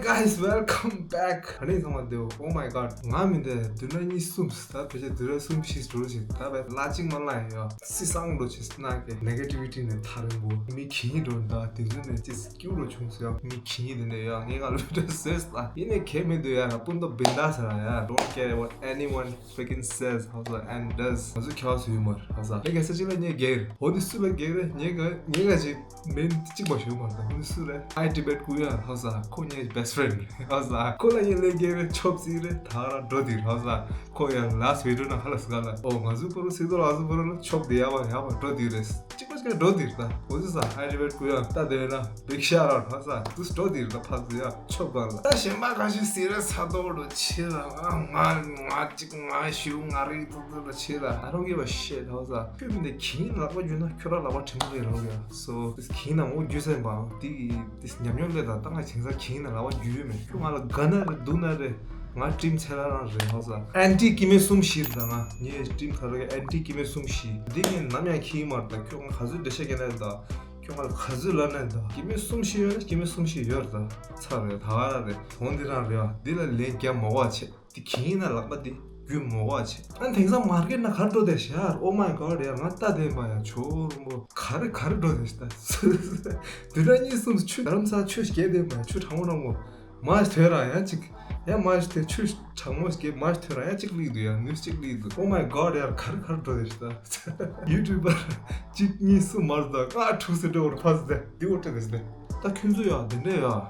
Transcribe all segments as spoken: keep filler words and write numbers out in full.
Guys, welcome back. ཨ་ནི་ཚང་མ་བདེ་པོ། Oh my god. ང་མི་འདི་བདུན་ཕྲག་གཉིས་གསུམ་ད་ཕལ་ཆེར་བདུན་ཕྲག་གསུམ་བཞི་འགྲོ་བཞིན་ད་བས་ལ་གཅིག་མ་ལ་ཡོད། སི་སང་འགྲོ་ཆེ་སྣ་གི་negativity་ནས་ཐག་རིང་པོ། མི་གིས་འགྲོ་ད་དེ་ཚོ་ནས་ཅི་སྐྱུག་འགྲོ་བྱུང་ཟེར་ཡ། མི་གིས་དེ་ནས་ཡ་ངས་ང་ལ་བོད་ཟེར་ལ་ཡིན་ནས་གལ་མི་འདུག་ཡ། ང་སྤུན་ཏོ་བིན་ད་ཟེར་ཡ། Don't care what anyone freaking says, ཧོ་ས། And does. ང་ཚོ་ཁྱེད་ཚོ་ཡོད་མར་ཧོ་ས། ལས་ཀ་ས་ཅིག་ལ་ངས་སྒེར་ཧོ་དེ་སུ་ལ་སྒེར་རེད། ངས་ག་ངས་ག་ཅིག་མིན་གཅིག་པ་ཞུ་མ་ད་ཧུན་སུ་རེད། Hi Tibet ཀུ་ཡ་ཧོ་ས། ཁོ་ངའི་best friend་རེད་ཧོ་ས། ཁོ་ལ་ངས་ལས་ཀ་རེད་ཆོབ་ཙི་རེད་ད་ར་འགྲོ་དེ་ཧོ་ས། ཁོ་ཡང་last video་ནང་ཧ་ལ་སི་ག་ལ་ཨོ་ང་ཚོ་པོ་རོ་སི་དོ་ལ་ཚོ་པོ་རོ་ལ་ཆོབ་དེ་ཡ་བ་ཡ་བ་འགྲོ་དེ་རེད། གཅིག་པ་གཅིག་འགྲོ་དེ་ད་ཧུན་སུ་ས། Hi Tibet ཀུ་ཡ་ད་དེ་ན་big shout out་ཧོ་ས། དུ་འགྲོ་དེ་ད་ཕ་ཚོ་ཡ་ཆོབ་ག་ལ་ད་གཞན་པ་ག་ཞིག་སི་རེད་ས་དོ་རོ་ཆེ་ལ་ང་ང་ང་གཅིག་ང་ཞུ་ང་རིག་ཏུ་ཏུ་ལ་ཆེ་ལ། I don't give a shit ཧོ་ས། ཁྱོད་མི་འདི་གིས་ལག་པ་འཇུས་ན་ཁྱོད་རང་ལག་པ་ཕྲན་བུ་རེད་རོགས་ཡ། So this གིས་ན་ངོ་རྒྱུས་སེམས་པའང་དེ་གི་དེ་ཉམས་མྱོང་ལས་དང་ད་ང་ཆིང་ས་གིས་ན་ལག་པ་རྒྱུས་མེད། ཁྱོད་ང་ལ་དགའ་ན་རེད་སྡུག་ན་རེད། ང་ཀྲིམ་ཚེ་ར་རང་རེད་ཧོ་ས། ཨན་ཊི་ཀི་མེ་གསུམ་བཞི་རེད་ད། ང་ངའི་ཀྲིམ་ཁ་རོ་གི་ཨན་ཊི་ཀི་མེ་གསུམ་བཞི་འདི་ངས་ནམ་ཡང་ཁྱིའི་མར་ད། ཁྱོད་ང་ག་ཚོད་འགྲེལ་བཤད་རྒྱག་ན་ད། ཁྱོད་ང་ལ་ག་ཚོད་ལབ་ན་ད། ཀི་མེ་གསུམ་བཞི་ཡོད་ན་ཀི་མེ་གསུམ་བཞི་ཡོད་རེད་ད། ཚར་རེད་ད་ག་ར་རེད། དོན་འདི་རང་རེད་བ། འདི་ལ་ལན་རྒྱག་མ་དགོས་བ་བྱེད། དེ་གིས་ན་ལག་པ་དེ་རྒྱུ་མོ་བ་ཆེ། ཨ་དེང་སང་མར་ཀེཊ་ན་ག་རེ་འགྲོ་བསྡད་ཤག Oh my god ཡ། ང་ལྟ་བསྡད་པ་ཡ། ཆོ་རོང་པོ་ག་རེ་ག་རེ་འགྲོ་བསྡད་ཤག་ད། དེ་འདྲ་གཉིས་གསུམ་ཆུ་རྡ་རམ་ས་ཆུ་བརྒལ་བསྡད་པ་ཡ། ཆུ་གྲང་མོ་གྲང་མོ་མ་ཐོན་ར་ཡ་གཅིག་ཡ་མ་ཐོན། ཆུ་གྲང་མོ་བརྒལ་མ་ཐོན་ར་ཡ་གཅིག་ལུས་འདུག་ཡ། ནུས་གཅིག་ལུས་འདུག Oh my god ཡ། ག་རེ་ག་རེ་འགྲོ་བསྡད་ཤག་ད། ཡུ་ཊུབ་པར་གཅིག་གཉིས་གསུམ་མར་ད་ང་དྲུག་སེ་འགྲོ་བར་ཕ་སེ་ད་འདི་འོ་ཏྲེ་ད་སེ་ད། ད་ཁྱོད་ཚོ་ཡ་འདི་འདྲ་ཡ།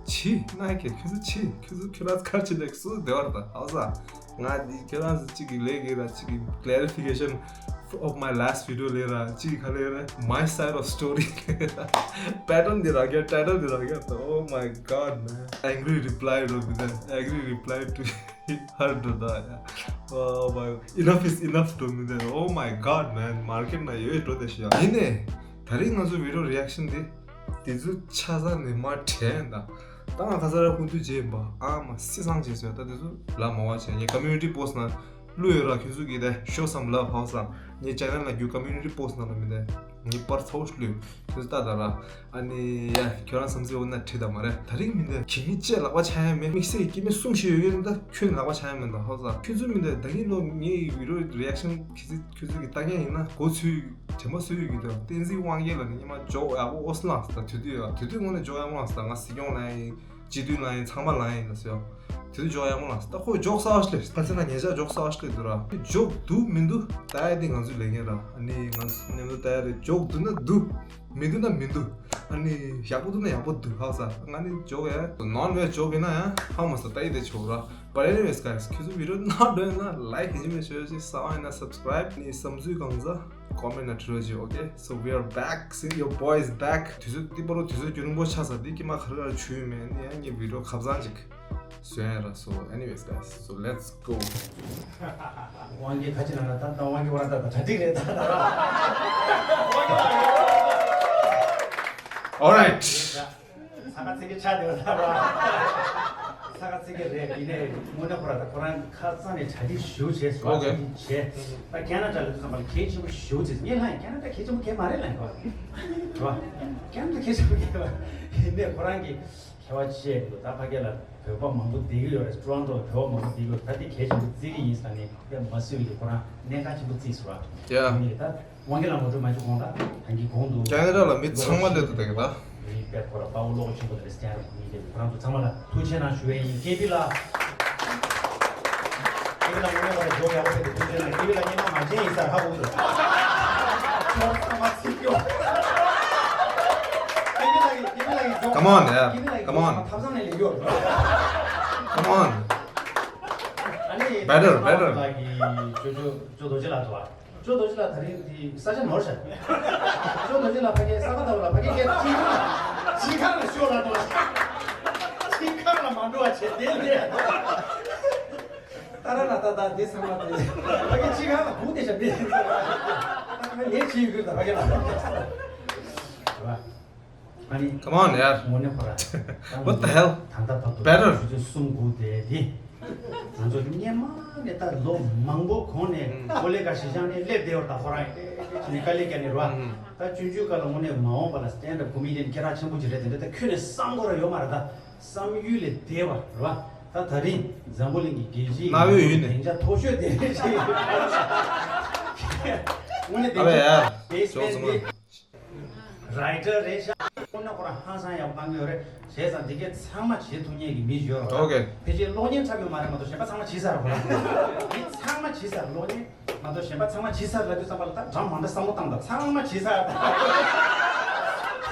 ཆི་ན་ཁེ་ཁྱོད་ཚོ་ཆི། ཁྱོད་ཚོ་ཁྱོད་རང་ཚོ་ཁར་ཆི་ལེགས་སུ་བདེ་བར་ད་ཧ་ས། ང་འདི་ཁྱོད་རང་ཚོ་གཅིག་གི་ལས་ཀྱི་ར་གཅིག་གི་clarification of my last video ལས་ར་གཅིག་གི་ཁ་ལས་ར་my side of story pattern འདི་ར་ག་title འདི་ར་ག་ད། Oh my god man, angry reply འགྲོ་མི་ད། Angry reply to her འགྲོ་ད་ཡ། Oh my, enough is enough འགྲོ་མི་ད། Oh my god man, མར་ཀེཊ་ན་ཡོད་འགྲོ་ད་ཤི་ཡ། ཡིན་ནས་ད་རིང་ང་ཚོ་video reaction འདི། དེ་ཚོ་ཆ་ཚང་ནས་མ་དྲན་ད། ད་ང་ཁ་སང་ར་ཁུ་ཐུ་བྱས་པ་ཨ་མ་སི་སང་བྱས་སོང་། ད་དེ་ཚོ་ལ་མ་བ་བྱས། ངས་community post ནང་བླུགས་ཡོད་ར། ཁྱོད་ཚོ་གིས་དེ་show some love ཧ་ས། ངའི་channel ལ་རྒྱུ་community post ནང་ལ་མི་དེ་ངའི་པར་ཚོགས་བླུགས། ཁྱོད་ཚོ་ལྟ་ད་ར། ཨ་ནི་ཡ་ཁྱོད་རང་བསམ་ཚུལ་འོ་ན་བྲིས་ད་མ་རེད། ད་རིང་མི་དེ་གི་མི་བཅས་ལག་པ་ཆག་ཡ་མེད། དམིགས་བསལ་གྱི་སྐྱེ་དམན་གསུམ་བཞི་ཡོད་ཡོད་ད། ཁྱོད་ནི་ལག་པ་ཆག་ཡ་མེད་ད་ཧ་ས། ཁྱོད་ཚོ་མི་དེ་ད་གིན་ལོ་ངའི་video reaction གི་ཚིག་ཁྱོད་ཚོ་གི་ལྟ་མཁན་ཡིན་ན་གོ་ཚུལ་དྲན་པ་གསོས་ཡོད་ཀྱི་འདུག་བསྟན་འཛིན་དབང་རྒྱལ་ལ་ནི་ཉི་མ་ཇོག་ཡག་པོ་ཨོ་སི་ལངས་སོང་། དུས་དུས་ཡ་དུས་དུས་ངོ་ནས་ཇོག་ཡག་པོ་ལངས་སོང་། ང་སྲིད་སྐྱོང་ལ་ཡིན། སྤྱི་འཐུས་ལ་ཡིན། ཚང་མ་ལ་ཡིན་ལ་ཟེར། དུས་དུས་ཇོག་ཡག་པོ་ལངས་སོང་། ད་ཁོ་ཇོག་གསར་པ་ཞིག་ལས་ཕ་ཚེ་ན་ཉེ་ཆར་ཇོག་གསར་པ་ཞིག་ལས་འདུག་ར། ཇོག་འདུག་མི་འདུག་ལྟ་ཡ་དེ་ང་ཚོའི་ལས་འགན་ར། ཨ་ནི་ང་ཚོ་མཉམ་དུ་ལྟ་ཡ་རེད། ཇོག་འདུག་ན་འདུག་མི་འདུག་ན་མི་འདུག་ཨ་ནི་ཡག་པོ་འདུག་ན་ཡག་པོ་འདུག་ཧ་ས། ང་ནི་ཇོག་ཡ་ནོན་བེ་ཇོག་ཡིན་ན་ཡང་ཧ་མ་ས་ལྟ་ཡི་དེ་ཆོག་ར། But anyways guys, ཁྱོད་ཚོ་video ནང་འགྲོ་ཡིན་ན་like ཡིན་མིན་ཞུ་ཞིག་ས་ཨ་ཡིན་ན་subscribe ནི་བསམ་ཚུལ་གང་ཟ་comment ན་བྲིས་རོགས་གྱིས། Okay, so we are back. See, your boy is back. དུས་ཚོད་ཏི་པ་རོ་དུས་ཚོད་རྒྱུན་རིང་པོ་ཆགས་ས་འདི་ཀྱི་མ་ག་རེ་ག་རེ་བྱུས་མེད་ནི་ཡང་ངའི་video ཁ་བཟང་ཅིག་བཟོས་ཡིན་ར། So anyways guys, so let's go. དབང་གིས་ཁ་ཅིག་ན་ད་ད་དབང་གིས་བར་ད་ད་གྲ་སྒྲིག་རེད་ད་ད། Alright. ས་ཁ་ཚིག་གི་ཆ་དེ་བ་ལ་ར། ས་ཁ་ཚིག་གི་རེད། ཡིན་ནའི་དངོས་གནས་ཁོ་ར་ད་ཁོ་རང་ཁ་རྩང་ནས་གྲ་སྒྲིག་ཞུ་བྱས་སོ། Okay. གྲ་སྒྲིག་བྱས། ད་ཁེ་ན་ཌ་ལ་དུས་ཙམ་པ་ལ་གལ་ཆེན་པོ་ཞུ་བྱས། ངས་ལྷ་ཡིན་ཁེ་ན་ཌ་གལ་ཆེན་པོ་གལ་མ་རེད་ལ་ཡིན་པ་རེད་བ། ཁེ་ན་ཌ་གལ་ཆེན་པོ་གལ་མ་རེད། ཡིན་ནའི་ཁོ་རང་གི་ཁྱད་པར་ཆེ་འདུག་ད་ཕ་གི་ལ་བོད་པ་མང་པོ་བསྡད་ཀྱི་ཡོད་རེད། ཊོ་རོན་ཊོ་ལ་བོད་པ་མང་པོ་བསྡད་ཀྱི་ཡོད་རེད། ད་དེ་གལ་ཆེན་པོ་བརྩི་གི་ཡིན་ཟེར་ནས་དཔེ་མ་སྲིད་ཀྱི་ཁོ་རང་གནད་འགག་ཆེན་པོ་བརྩིས་སོང་ར། Yeah. ཡིན་ནའི་ད། དབང་གི་ལ་ངོ་སྤྲོད་མ་བྱེད་གོང་ལ་ད་གིན་གོང་དུ་ཀེ་ན་ཌ་ལ་མི་ཚང་མ་སླེབས་འདུག་ད་གི་ད། མི་དཔེ་ཁོ་ལ་དཔའ་བོ་བློ་ཁོག་ཆེན་པོ་དེ་རེད། སི་ཊེན་ཌ་ཨབ་ཀོ་མེ་ཌི་ཡན་ཁོ་རང་ཚོ་ཚང་མ་ལ་ཐུགས་རྗེ་གནང་ཞུ་ཡས་ཡིན། ཀེ་པི་ལགས། ཀེ་པི་ལགས་ངོ་མ་ཁོ་ལ་ཇོབ་ཡག་པོ་བྱས་ཏེ་ཐུགས་རྗེ་གནང་། ཀེ་པི་ལགས་སྔོན་མ་མ་བྱས་ཡིན་ས་ཧ་གོ་གི་འདུག་ཁྱོད་ཚང་མ་ཚིག་སྐྱོ། ཀེ་པི་ལགས་ཀྱིས་ཀེ་པི་ལགས་ཀྱིས་ཇོབ། Come on, yeah. ཀེ་པི་ལགས་ཀྱིས། Come on. ཇོབ་ཐབ་ཚང་ནས་ལེན་རྒྱུ། Come on. ཨ་ནི། Better, better. ཀེ་པི་ལགས་ཀྱིས་ཇོ་ཇོ་ཇོ་རྡོ་རྗེ་ལགས་འདུག་ཨ། ཇོ་རྡོ་རྗེ་ལགས་ད་རིང་དེ་ས་ཆ་ནོར་ཤག་ཇོ་རྡོ་རྗེ་ལགས་ཕ་གིའི་ས་ཁ་ལྟ་བུ་ལ་ཕ་གིའི་སྐད་ཅིག་ཁར་ལ་ཤོག་ལ་འགྲོ། ཅིག་ཁར་ལ་མ་འགྲོ་བ་བྱེད་དེ་ལས། ཏཱ་ར་ལ་ཏཱ་ཏཱ་དེ་ཚང་མ་དེ་ཕ་གི་ཅིག་ཁར་ལ་སྒུག་བསྡད་ཤག་དེ། ད་ངས་ཅིག་ཡོད་ཀྱི་ད་ཕ་གི་ལ། ཨ་ནི། Come on, ཡར། དངོས་གནས་ཁོ་ར། What the hell? ད་ལྟ་བར་དུ། Better. ཆུ་ཚོད་གསུམ་དགུ་དེ་དེ། ང་ཚོ་སྔོན་མ་ནས་ད་ལོ་མང་པོ་གོང་ནས་ཀོ་ལེ་ག་གཞིས་ཆགས་ནས་སླེབས་བསྡད་ཡོད་རེད། ད་ཁོ་རང་ཡིན་དཀའ་ལས་བརྒྱབ་ནས་རེད་བ། ད་སྤྱོད་འཇུག་སྐབས་ལ་དངོས་གནས་མ་འོངས་པ་ལ་སི་ཊེན་ཌ་ཨབ་ཀོ་མེ་ཌི་ཡན་སྐད་གྲགས་ཆེན་པོ་ཅིག་རེད། དེ་འདྲ་ད་ཁྱོན་ནས་བསམ་དགོས་ར་ཡོད་མ་རེད་ད། བསམ་ཡུལ་ལས་འདས་པ་རེད་བ། ད་ད་རིང་འཛམ་བུ་གླིང་གི་རྒྱལ་སྤྱིའི་གནའ་བོའི་ཡུལ་ནས་སྡིངས་ཆ་མཐོ་ཤོས་དེ་རེད་ཅེས། དངོས་གནས་ཨ་བས་ཡ། བེ་སི་མེན་ཊི་དེ། རའི་ཊར་རེད་ཤག་ཁོ་ན་ཁོ་རང་ཧང་སང་ཡག་པོ་བཏང་གི་ཡོད་རེད། བྱས་ཙང་འདི་གས་ཚང་མ་བྱེད་ཐུབ་མཁན་གྱི་མི་ཡོད་རེད། ཨོ་ཀེ། ཕལ་ཆེར་གློག་བརྙན་འཁྲབ་ཡོད་མ་རེད་མ་གཏོགས་གཞན་པ་ཚང་མ་བྱེད་ཚར་རེད་ཁོ་རང་། འདི་ཚང་མ་བྱེད་ཚར། གློག་བརྙན་མ་གཏོགས་གཞན་པ་ཚང་མ་བྱེད་ཚར་ལབ་དུས་ཙམ་པ་ལ་ད་འགྲམ་མ་འདྲ་བསམ་བློ་བཏང་དང་ཚང་མ་བྱེད་ཚར།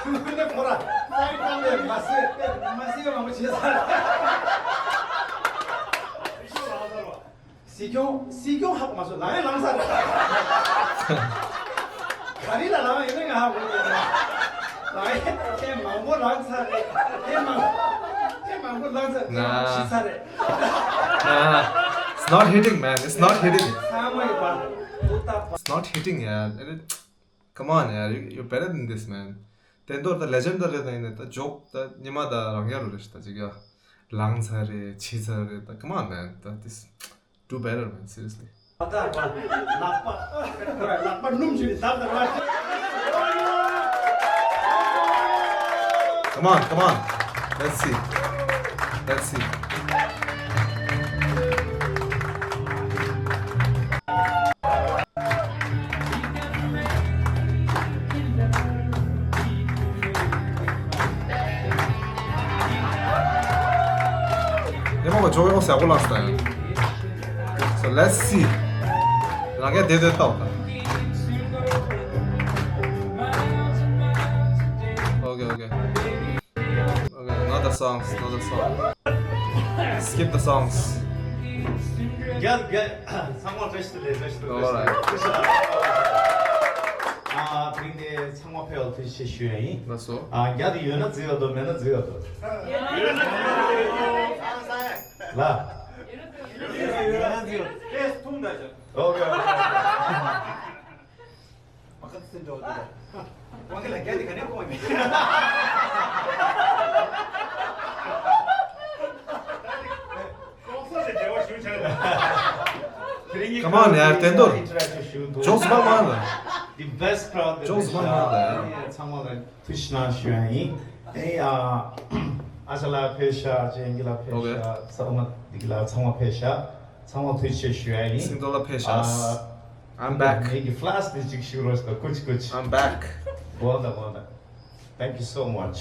དངོས་གནས་ཁོ་རང་ལྟ་བའི་མ་ཟད་མ་ཟད་མང་པོ་བྱེད་ཚར། སྲིད་སྐྱོང་། སྲིད་སྐྱོང་ཧ་གོ་མ་སོང་། ལངས་ཡ་ལངས་ཚར་རེད། ག་རེ་ལ་ལངས་ཡིན་ན་ང་ཧ་གོ་མ་སོང་། ལངས་ཡ་ཐེངས་མང་པོ་ལངས་ཚར་རེད། ཐེངས་མང་ཐེངས་མང་པོ་ལངས་ཚར་རེད། ཐེངས་མང་པོ་ཞིག་ཚར་རེད། Nah, it's not hitting, man. It's not hitting. ཚང་མ་ཡོད་པ། ཨུ་ཏ་པ། It's not hitting, yeah. Come on, yeah. You, you're better than this, man. དེ་མདོར་ད་ལེ་ཇེན་ཌ་རེད་ད། ཡིན་ནའི་ད་ཇོག་ད་ཉི་མ་ད་རང་ཡར་རེད་ད་ཅིག་ཡ། ལངས་ཚར་རེད། ཕྱིས་ཚར་རེད་ད། Come on, man. ད་this do better, man. Seriously. ད་ལག་པ་ཁོ་ར་ལག་པ་སྣུམ་ཞིག་ནས་བརྡབ་ད་ར། Come on, come on. Let's see. Let's see. ཉི་མ་བ་ཇོ་ཡོང་ཟེར་པོ་ལངས་ད། So let's see. རང་གས་དེ་དེ་ལྟ་བ་དང་། Okay, okay. Okay, not the songs, not the song. Skip the songs. རྒྱལ་རྒྱལ། ཚང་མ་བཀྲ་ཤིས་བདེ་ལེགས། བཀྲ་ཤིས་བདེ་ལེགས། All right. ཨ་དེ་རིང་འདི་ཚང་མ་ཕེབས་པར་ཐུགས་རྗེ་ཆེ་ཞུ་ཡ་ཡིན། ལགས་སོ། ཨ་རྒྱ་དེ་ཡོད་ན་བརྩི་ཡ་འདུག་མེད་ན་བརྩི་ཡ་འདུག་ལ། ཡོད་ན་བརྩི་ཡ། ཨོ་ཀེ། མ་ཁ་ཚིག་འགྲོ་འདུག་ཝང་གི་ལ་རྒྱ་དེ་ག་ནས་གོ་ཡིན། ལྐོག་ཟ་དེ་འབྲེལ་བ་ཞུ་བྱ་དེ་རིང་གི། Come on, ཡར་བསྟན་རྡོར། Interaction ཞུ་འདུག་ཇོག་སི་མང་མང་ལ། The best crowd. ཇོག་སི་མང་མང་ལ། ཚང་མ་ལ་ཐུགས་རྗེ་གནང་ཞུ་ཡ་ཡིན། ཨེ་ཨ་ཨ་ཅག་ལགས་ཕེབས་ཤག་ཅེ་ཨེན་ཀི་ལགས་ཕེབས་ཤག་ས་ཨོ་མ་དི་ཀི་ལགས་ཚང་མ་ཕེབས་ཤག་ཚང་མ་ཐུགས་རྗེ་ཆེ་ཞུ་ཡ་ཡིན། སིང་རྡོར་ལགས་ཕེབས་ཤག་ཨ། I'm back. ངེད་ཀྱི་ཕ་ལ་སི་དེ་གཅིག་ཞུ་རོགས་ཞུ་དང་། ཀུ་ཅི་ཀུ་ཅི། I'm back. དགོངས་དག་དགོངས་དག Thank you so much.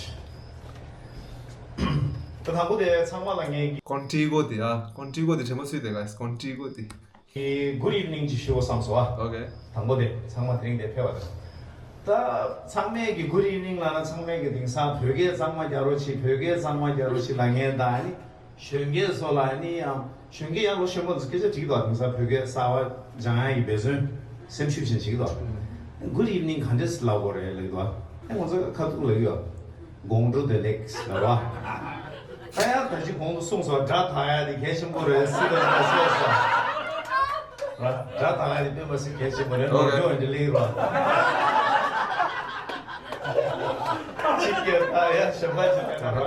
ད་དང་པོ་དེ་ཚང་མ་ལ་ངེད་ཀྱི། Contigo དེ་ཨ། Contigo དེ་དྲན་པ་སུས་དེ་ག་Contigo དེ། ཨེ་good evening ཅིག་ཞུ་བསམ་སོང་ཨ། Okay. དང་པོ་དེ་ཚང་མ་དེ་རིང་དེ་ཕེབས་པ་དང་། ད་ཚང་མས་ཀྱི་good evening ལབ་ན་ཚང་མས་ཀྱི་དེང་སང་བོད་སྐད་གཙང་མ་རྒྱག་རོགས་བྱེད། བོད་སྐད་གཙང་མ་རྒྱག་རོགས་བྱེད་ལབ་མཁན་དང་ཨ་ནི། གཞོན་སྐྱེས་ཚོ་ལ་ནི་ཡང་གཞོན་སྐྱེས་ཡང་ལོ་གཞོན་པ་ཚོ་སྐད་ཆ་དྲིས་ཀྱི་འདུག་དེང་སང་བོད་སྐད་གསར་བ་སྦྱང་ཡ་ཡི་འབད་བརྩོན་སེམས་ཤུགས་ཆེན་བྱེད་ཀྱི་འདུག Good evening ག་འདྲས་ལབ་དགོས་རེད་ལབ་ཀྱི་འདུག་ཨ་ནི་ང་ཚོ་ཁ་ཐུག་ལབ་ཀྱི་ཡོད། དགོང་དྲོ་བདེ་ལེགས་ལབ་ར། ད་ཡང་ད་ཅི་གོང་དུ་གསུངས་སོང་། སྒྲ་དག་ཡ་དེ་གལ་ཆེན་པོ་རེད་ཟེར་ད་ང་ཚོས་སོ། ར། སྒྲ་དག་ཡ་དེ་དཔེ་མ་སྲིད་གལ་ཆེན་པོ་རེད། ནོར་འཁྲུལ་འདི་ལེགས་ར། ཅིག་སྐད་དག་ཡ་གཞན་པ་ཅིག་ལ་ར།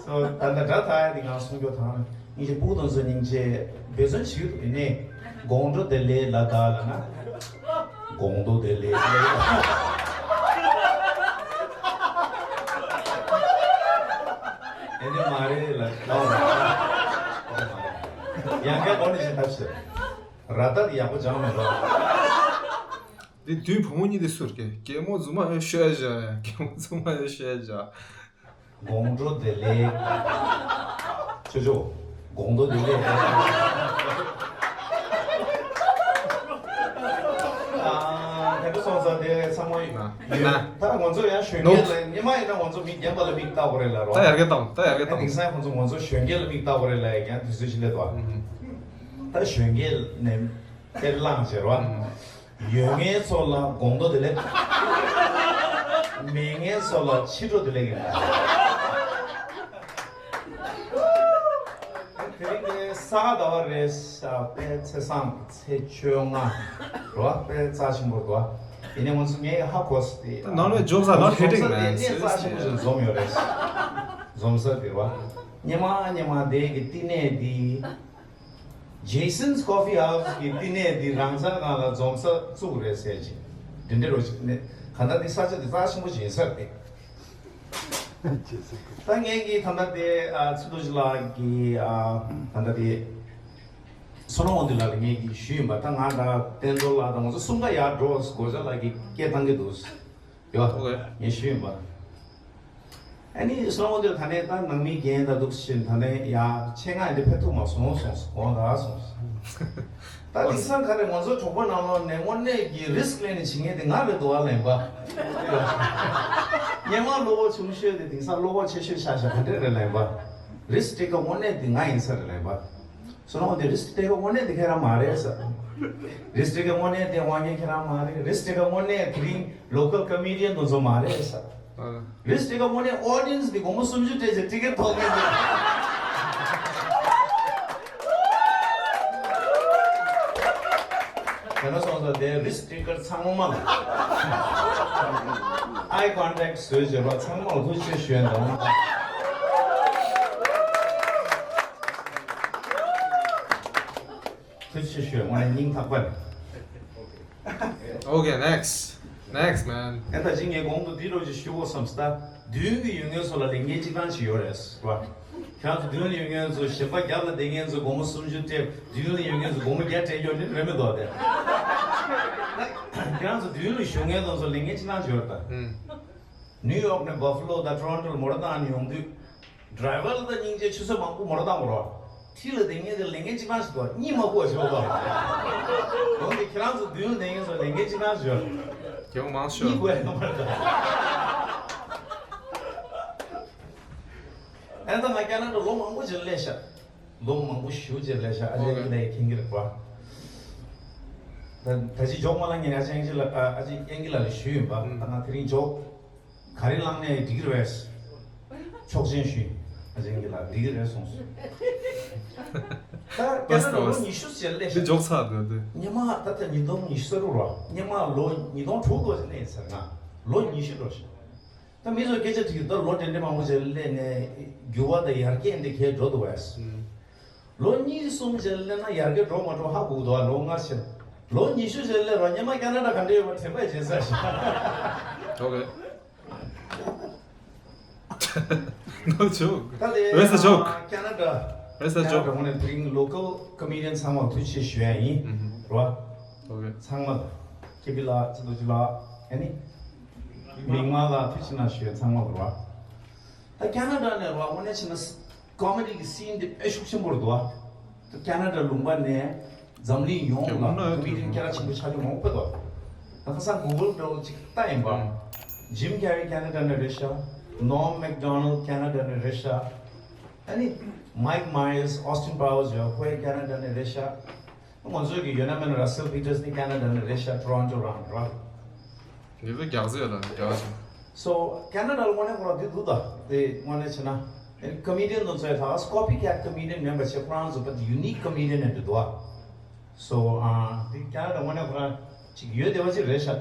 སོ་ད་ལྟ་སྒྲ་དག་ཡ་དེ་ང་གསུང་རྒྱུ་དང་། སྙིང་རྗེ་སྤུ་གུ་དང་ཚོ་སྙིང་རྗེ་འབད་བརྩོན་བྱེད་ཀྱི་འདུག་ཡིན་ནའི་དགོང་དྲོ་བདེ་ལེགས་ལ་དག་ལ་ན། དགོང་དྲོ་བདེ་ལེགས་ལ་དག་ཨེ་ནི་མ་རེད་ལ་ལའོ་ར། ཡང་བསྐྱར་གོ་ནས་ཞིག་ཐབས་ཤེས། ར་ད་དེ་ཡག་པོ་སྦྱངས་མེད་པ། འདི་དུས་བུ་མོ་གཉིས་དེ་སུར་གེ་གེ་མོ་ཛུ་མ་ཨེ་ཤོད་ཡ་ཇ། གེ་མོ་ཛུ་མ་ཨེ་ཤོད་ཡ་ཇ། དགོང་དྲོ་བདེ་ལེགས། ཅོ་ཅོ། དགོང་དྲོ་བདེ་ལེགས། ཨ། དེ་འདྲ་སོང་ཙང་དེ་ཚང་མ་ཡིན་ན། ཡིན་ན། ད་ང་ཚོ་ཡང་གཞོན་སྐྱེས་ལ་ཉི་མ་ཡིན་ན་ང་ཚོ་མི་རྒན་པ་ལ་མིག་ལྟ་དགོས་རེད་ལ་རོ། ད་ཡར་རྒྱས་བཏང་། ད་ཡར་རྒྱས་ཨ་བཏང་། དེང་སང་ང་ཚོ་ང་ཚོ་གཞོན་སྐྱེས་ལ་མིག་ལྟ་དགོས་རེད་ལ་ཡ་ཀྱང་དུས་ཚོད་ཅིག་སླེབས་འདུག་ཨ། ཨུ་ཧུ། ད་གཞོན་སྐྱེས་ནས་དཔེ་བླངས་བྱས་རོ། ཨུ་ཧུ། ཡོད་མཁན་ཚོ་ལ་དགོང་དྲོ་བདེ་ལེགས། མེད་མཁན་ཚོ་ལ་ཕྱི་དྲོ་བདེ་ལེགས་ཡིན། དེ་རིང་གི་ས་ག་ཟླ་བ་རེད་ཤག་དཔེ་ཚེས་བཟང་ཚེས་བཅོ་ལྔ་རེད་བ། དཔེ་རྩ་ཆེན་པོ་རེད་བ། ཡིན་ནའི་ང་ཚོ་ངས་ཧ་གོ་སོང་སྟེ། ད་ནང་ལ་ཇོག་ས་ནོ་ཧེ་ཊིང་མེན། འཛོམས་ས་དེ་གནས་རྩ་ཆེན་པོ་ཞིག་འཛོམས་ཡོད་རེད། འཛོམས་ས་དེ་རེད་བ། ཉི་མ་ཉི་མ་དེ་གི་བསྟི་གནས་དེ། Jason's Coffee House གི་བསྟི་གནས་འདི་རང་འཚང་སྒང་ལ་འཛོམས་ས་བཙུགས་རེད་ཟེར་གྱི། འདི་འདྲ་རོ་ཅིག་ནི་གང་ལྟར་འདི་ས་ཆ་འདི་རྩ་ཆེན་པོ་ཞིག་ཡིན་ས་རེད། ད་ངས་ཀྱི་ད་ལྟ་དེ་ཨ་ཚེ་རྡོ་རྗེ་ལགས་ཀྱི་ཨ་ད་ལྟ་དེ་བསོད་ནམས་དབང་འདུས་ལགས་ལ་ངས་ཀྱི་ཞུས་ཡིན་པ། ད་ང་དང་བསྟན་རྡོར་ལགས་དང་ང་ཚོ་གསུམ་ཀ་ཡར་འགྲོ་དགོས་ཆ་ལགས་ཀྱི་སྐད་བཏང་གི་འདུག་ཡོད། ངས་ཞུས་ཡིན་པ། ཨ་ནི་བསོད་ནམས་དབང་འདུས་ད་ནས་ད་ནང་མི་རྒན་ད་འདུག་ཕྱིན་ད་ནས་ཡ་ཆེད་མངགས་འདི་ཕེབས་ཐུབ་མ་སོང་སོང་དགོངས་དག་སོང་། ད་དེང་སང་ག་རེ་ང་ཚོ་གྲོགས་པོ་ནང་ལོགས་ནས་དངོས་གནས་ཀྱི་རིསྐ་ལེན་ནས་བྱེད་མཁན་དེ་ང་རེད་འདུག་ཨ་ལེན་པ། སྔོན་མ་བློ་ཁོག་ཆུང་ཤོས་དེ་དེང་སང་བློ་ཁོག་ཆེ་ཤོས་ཆགས་ཤག་ག་འདྲས་རེད་ལེན་པ། རིསྐ་ཊེ་ཀར་དངོས་གནས་དེ་ང་ཡིན་ས་རེད་ལེན་པ། བསོད་ནམས་དེ་རིསྐ་ཊེ་ཀར་དངོས་གནས་དེ་ཁྱེད་རང་མ་རེད་ས། རིསྐ་ཊེ་ཀར་དངོས་གནས་དེ་དབང་ངེ་ཁྱེད་རང་མ་རེད། རིསྐ་ཊེ་ཀར་དངོས་གནས་དེ་རིང་ལོ་ཀལ་ཀོ་མི་ཌི་ཡན་དེ་ཚོ་མ་རེད་ས། རིསྐ་ཊེ་ཀར་དངོས་གནས་ཨོ་ཌི་ཡན་སི་འདི་སྒོར་མོ་སུམ་ཅུ་སྤྲད་བྱས་ཊི་ཀེ་ཊི་ཐོག་ངེས་འདུག་དེ་འདྲ་སོང་ཙང་དེ་རིསྐ་ཊེ་ཀར་ཚང་མ་ལ་ཨའི་ཀོན་ཊེག་བཟོས་བྱས་པ་ཚང་མ་ལ་ཐུགས་རྗེ་ཆེ་ཞུ་ཡ་འདུག་ཐུགས་རྗེ་ཆེ་ཞུ་ཡ། དངོས་གནས་སྙིང་ཐག་པ་ནས། Okay, next. Next, man. ཨེ་ད་ཅི་ངས་གོང་དུ་འདི་རོགས་ཅིག་ཞུ་དགོས་བསམ་སྟ། མདུན་གྱི་ཡོད་མཁན་ཚོ་ལ་ལས་འགན་གཅིག་རང་ཅིག་ཡོད་རེད་བ། ཁྱེད་རང་ཚོ་མདུན་ལ་ཡོད་མཁན་ཚོ་གཞན་པ་རྒྱབ་ལ་བསྡད་མཁན་ཚོ་སྒོར་མོ་སུམ་ཅུ་སྤྲད། མདུན་ལ་ཡོད་མཁན་ཚོ་སྒོར་མོ་བརྒྱ་སྤྲད་རྒྱུ་ནི་རེད་མི་འདུག་སྟེ། ཁྱེད་རང་ཚོ་མདུན་ལ་བཞུགས་མཁན་ཚོ་ལས་འགན་གཅིག་རང་ཅིག་ཡོད་རེད་ད། ནིའུ་ཡོག་ནས་བྷ་ཕ་ལོ་དང་ཊོ་རོན་ཊོ་ལ་མོ་ཊ་བཏང་ནས་ཡོང་དུས། ཌ་རའི་ཝར་ལ་ད་སྙིང་རྗེ་ཆུ་ཚོད་མང་པོ་མོ་ཊ་བཏང་བ་རོ། འཁྲིས་ལ་བསྡད་མཁན་དེ་ལས་འགན་གཅིག་རང་ཞིག་འདུག་གཉིད་མ་ཁུག་པ་ཞིག་འདུག་འོན་ཏེ་ཁྱེད་རང་ཚོ་མདུན་ལ་བསྡད་མཁན་ཚོ་ལས་འགན་གཅིག་རང་ཞིག་ཡོད། རྒྱལ་པོ་མང་ཤོས། གཉིད་ཁུག་ཡ་ཡོད་མ་རེད་ད། ཨེ་ད་ང་ཀ་ན་ཌ་ལོ་མང་པོ་ཅིག་སླེབས་ཤག་ལོ་མང་པོ་ཞེ་པོ་ཅིག་སླེབས་ཤག་ཨ་ཅག་ཨེན་ཁྱེད་ལ་མཁྱེན་གྱི་རེད་པ། ད་ད་ཅི་འཇོག་མ་ལངས་ངས་ཨ་ཅག་ཨེན་ལ་ཨ་ཅག་ཨེན་ལ་ལ་ཞུས་ཡིན་པ། ད་ང་དེ་རིང་འཇོག་ག་རེ་བླངས་ནས་འགྲིག་གི་རེད། ཆོག་མཆན་ཞུས། ཨ་ཅག་གིས་ལ་འགྲིག་གི་རེད་གསུངས་སོང་། ད་ཀ་ན་ཌ་ལོ་ཉི་ཤུ་ཟེར་ལས་འདི་འཇོག་ཚར་འདུག་འདི། སྔོན་མ་ད་ལྟ་ཉིས་སྟོང་ཉི་ཤུ་རྩ་དྲུག་རེད་པ། སྔོན་མ་ལོ་ཉིས་སྟོང་དྲུག་ལོ་ཟེར་ལས་ཟེར་ན་ལོ་ཉི་ཤུ་འགྲོ་ཞིག་ད་མི་ཚོ་སྐད་ཆ་དྲིས་ད་ལོ་དེ་འདྲ་མང་པོ་ཟེར་ལས་ནས་འགྱུར་བ་དང་ཡར་རྒྱས་འདི་གས་འགྲོ་འདུག་བས། ལོ་གཉིས་གསུམ་ཟེར་ལས་ན་ཡར་རྒྱས་འགྲོ་མ་འགྲོ་ཧ་གོ་གི་འདུག་ལོ་ལྔ་ཕྱིན། ལོ་ཉི་ཤུ་ཟེར་ལས་རོ་སྔོན་མ་ཀ་ན་ཌ་ག་འདྲ་ཡོད་པ་དྲན་པ་བྱེད་ས་ཞིག Okay. No joke. ད་དེ་Where's the joke? ཀ་ན་ཌ། Where's the joke? ཀ་ན་ཌ་ངོས་ནས་དེ་རིང་ལོ་ཀལ་ཀོ་མི་ཌི་ཡན་ཚང་མར་ཐུགས་རྗེ་ཆེ་ཞུ་ཡ་ཡིན། རོ། Okay. ཚང་མ་ལ། ཀེ་པི་ལགས་ཚེ་རྡོ་རྗེ་ལགས་ཨ་ནི། མིག་དམར་ལགས་ཐུགས་རྗེ་ཆེ་གནང་ཞུ་ཡ་ཚང་མ་ལ་རོ། ད་ཀ་ན་ཌ་ནས་རོ་དངོས་གནས་བྱས་ན་ཀོ་མེ་ཌི་གི་སིན་དེ་དཔེ་ཤུགས་ཆེན་པོ་རེད་འདུག་ཨ། ད་ཀ་ན་ཌ་ལུང་པ་ནས་འཛམ་གླིང་ཡོངས་ལ་ཀོ་མེ་ཌི་ཡན་སྐད་གྲགས་ཆེན་པོ་ཆགས་རྒྱུ་མང་པོ་འདུག་ད་ཁ་སང་གུ་གལ་འདྲ་བོ་ཅིག་ལྟ་ཡིན་པ། ཇིམ་ཀེ་རི་ཀ་ན་ཌ་ནས་རེད་ཤག་ནོམ་མེག་ཌོ་ནལ་ཀ་ན་ཌ་ནས་རེད་ཤག་ཨ་ནི་མའིག་མ་ཡར་སི་ཨོ་སི་ཊིན་པ་ཝར་སི་ཡོད་ཁོ་ཡང་ཀ་ན་ཌ་ནས་རེད་ཤག་ང་ཚོའི་གི་ཡོད་ན་མེད་ན་ར་སེལ་པི་ཊར་སི་ནི་ཀ་ན་ཌ་ནས་རེད་ཤག་ཊོ་རོན་ཊོ་རང་ར། ངེད་ཚོ་རྒྱག་རྩིས་ལ་རྒྱག་ཅིང་། So ཀ་ན་ཌ་ལ་དངོས་གནས་ཁོ་རང་འདི་འདུག་ད། དེ་དངོས་གནས་བྱས་ན། ཀོ་མེ་ཌི་ཡན་དེ་ཚོ་ཡ་ད་ཀོ་པི་ཀེ་ཊི་ཀོ་མེ་ཌི་ཡན་མིན་པ་བྱས་ཁོ་རང་ཚོ་but unique comedian ཡང་འདུག་ད། So ཨ་དེ་ཀ་ན་ཌ་དངོས་གནས་ཁོ་རང་ཅིག་ཡོད་བདེ་བ་ཅིག་རེད་ཤག་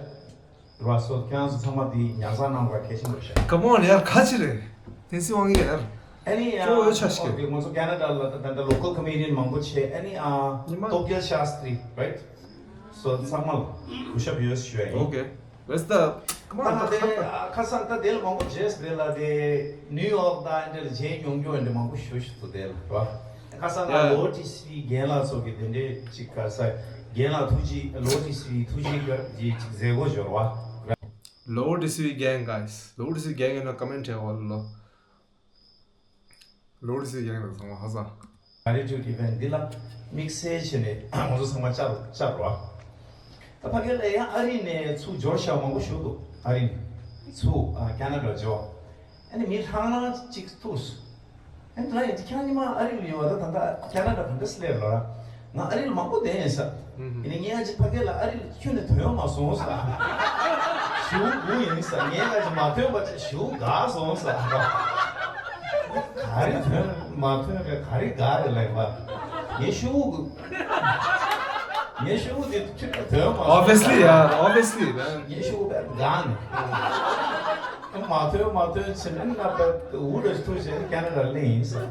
རེད་བ། So ཁྱེད་རང་ཚོ་ཚང་མ་དེ་ཉར་ཚགས་གནང་དགོས་གལ་ཆེན་པོ་རེད་ཤག Come on ཡར་ཁ་ཅིག་རེད། བསྟན་སྲིད་དབང་གིས་ཡར། ཨ་ནི་ཨ། གཙོ་བོ་ཆ་ཞིག་ཨོ་ཀེ་ང་ཚོ་ཀ་ན་ཌ་ལ་ད་ད་ལོ་ཀལ་ཀོ་མེ་ཌི་ཡན་མང་པོ་བྱས་ཨ་ནི་ཨ། ཉི་མ་ཏོབ་རྒྱལ་ཤཱསྟྲི་རའིཊ། སོ་ཚང་མ་ལ་གུས་ཞབས་ཡོད་ཞུ་ཡ་ཡིན། Okay. Where's the? Come on. ད་དེ་ཁ་སང་ད་དེ་ལ་མང་པོ་བྱས་དེ་ལ་དེ་ནིའུ་ཡོག་དང་འདྲ་ལ་བྱས་མྱོང་རྒྱུ་འདྲ་མང་པོ་ཞུ་ཞུ་ཐུབ་དེ་ལ་རོ། ཁ་སང་ང་Yeah. ལོ་ཏི་སི་རྒན་ལགས་ཚོ་གི་དེ་འདྲའི་ཅིག་ག་ས་རྒན་ལགས་ཐུགས་རྗེ་ལོ་ཏི་སི་ཐུགས་རྗེ་གི་ཅིག་མཛད་སྒོ་འབྱོར་བ། ལོ་ཏི་སི་རྒན་guys ལོ་ཏི་སི་རྒན་ཡིན་ན་ཀོ་མེན་ཊི་བྱས་འོ་ལོ། ལོ་རི་སི་ཡང་ལ་ཚང་མ་ཧ་ས། Gratitude event འདི་ལ་དམིགས་བསལ་བྱས་ནས་ང་ཚོ་ཚང་མ་བཅར་བཅར་རོ། ད་ཕ་གི་ལ་ཡང་ཨ་རི་ནས་ཚུར་འབྱོར་ཤག་མང་པོ་ཞུ་འདུག་ཨ་རི་ནས་ཚུར་ཨ་ཀ་ན་ཌ་འབྱོར། ཨ་ནི་མི་ཧྲང་ཧྲང་ཅིག་ཐུག་སོང་། ཨ་ནི་ད་ཡིན་ཁྱེད་རང་ཉི་མ་ཨ་རི་ལ་ཡོད་པ་ད་ད་ལྟ་ཀ་ན་ཌ་ག་འདྲ་སླེབས་ལོ་ར། ང་ཨ་རི་ལ་མང་པོ་བསྡད་ཡིན་ས། ཡིན་ནའི་ངས་ཨ་ཅེ་ཕ་གི་ལ་ཨ་རི་ལ་ཁྱོན་ནས་ཐོན་ཡོང་མ་སོང་ས། ཞེ་པོ་སྒུག་ཡིན་ས། ངས་ཨ་ཅེ་མ་ཐོན་པ་ཅིག་ཞེ་པོ་དགའ་སོང་ས། ག་རེ་ཐོན་མ་ཐོན་རེད་ག་རེ་དགའ་རེད་ལབ་པ། ངས་ཞེ་པོ་སྒུག་ངས་ཞེ་པོ་དེ་ཁྱོན་ནས་ཐོན་ཡོང་མ་སོང་ས། Obviously ཡ་obviously man. ངས་ཞེ་པོ་དགའ་ནས། མ་ཐོན་མ་ཐོན་ཕྱིན་ན་ང་དཔེ་འུ་འདྲ་ཞིག་ཐུག་བྱས་ནས་ཀ་ན་ཌ་སླེབས་ཡིན་ས།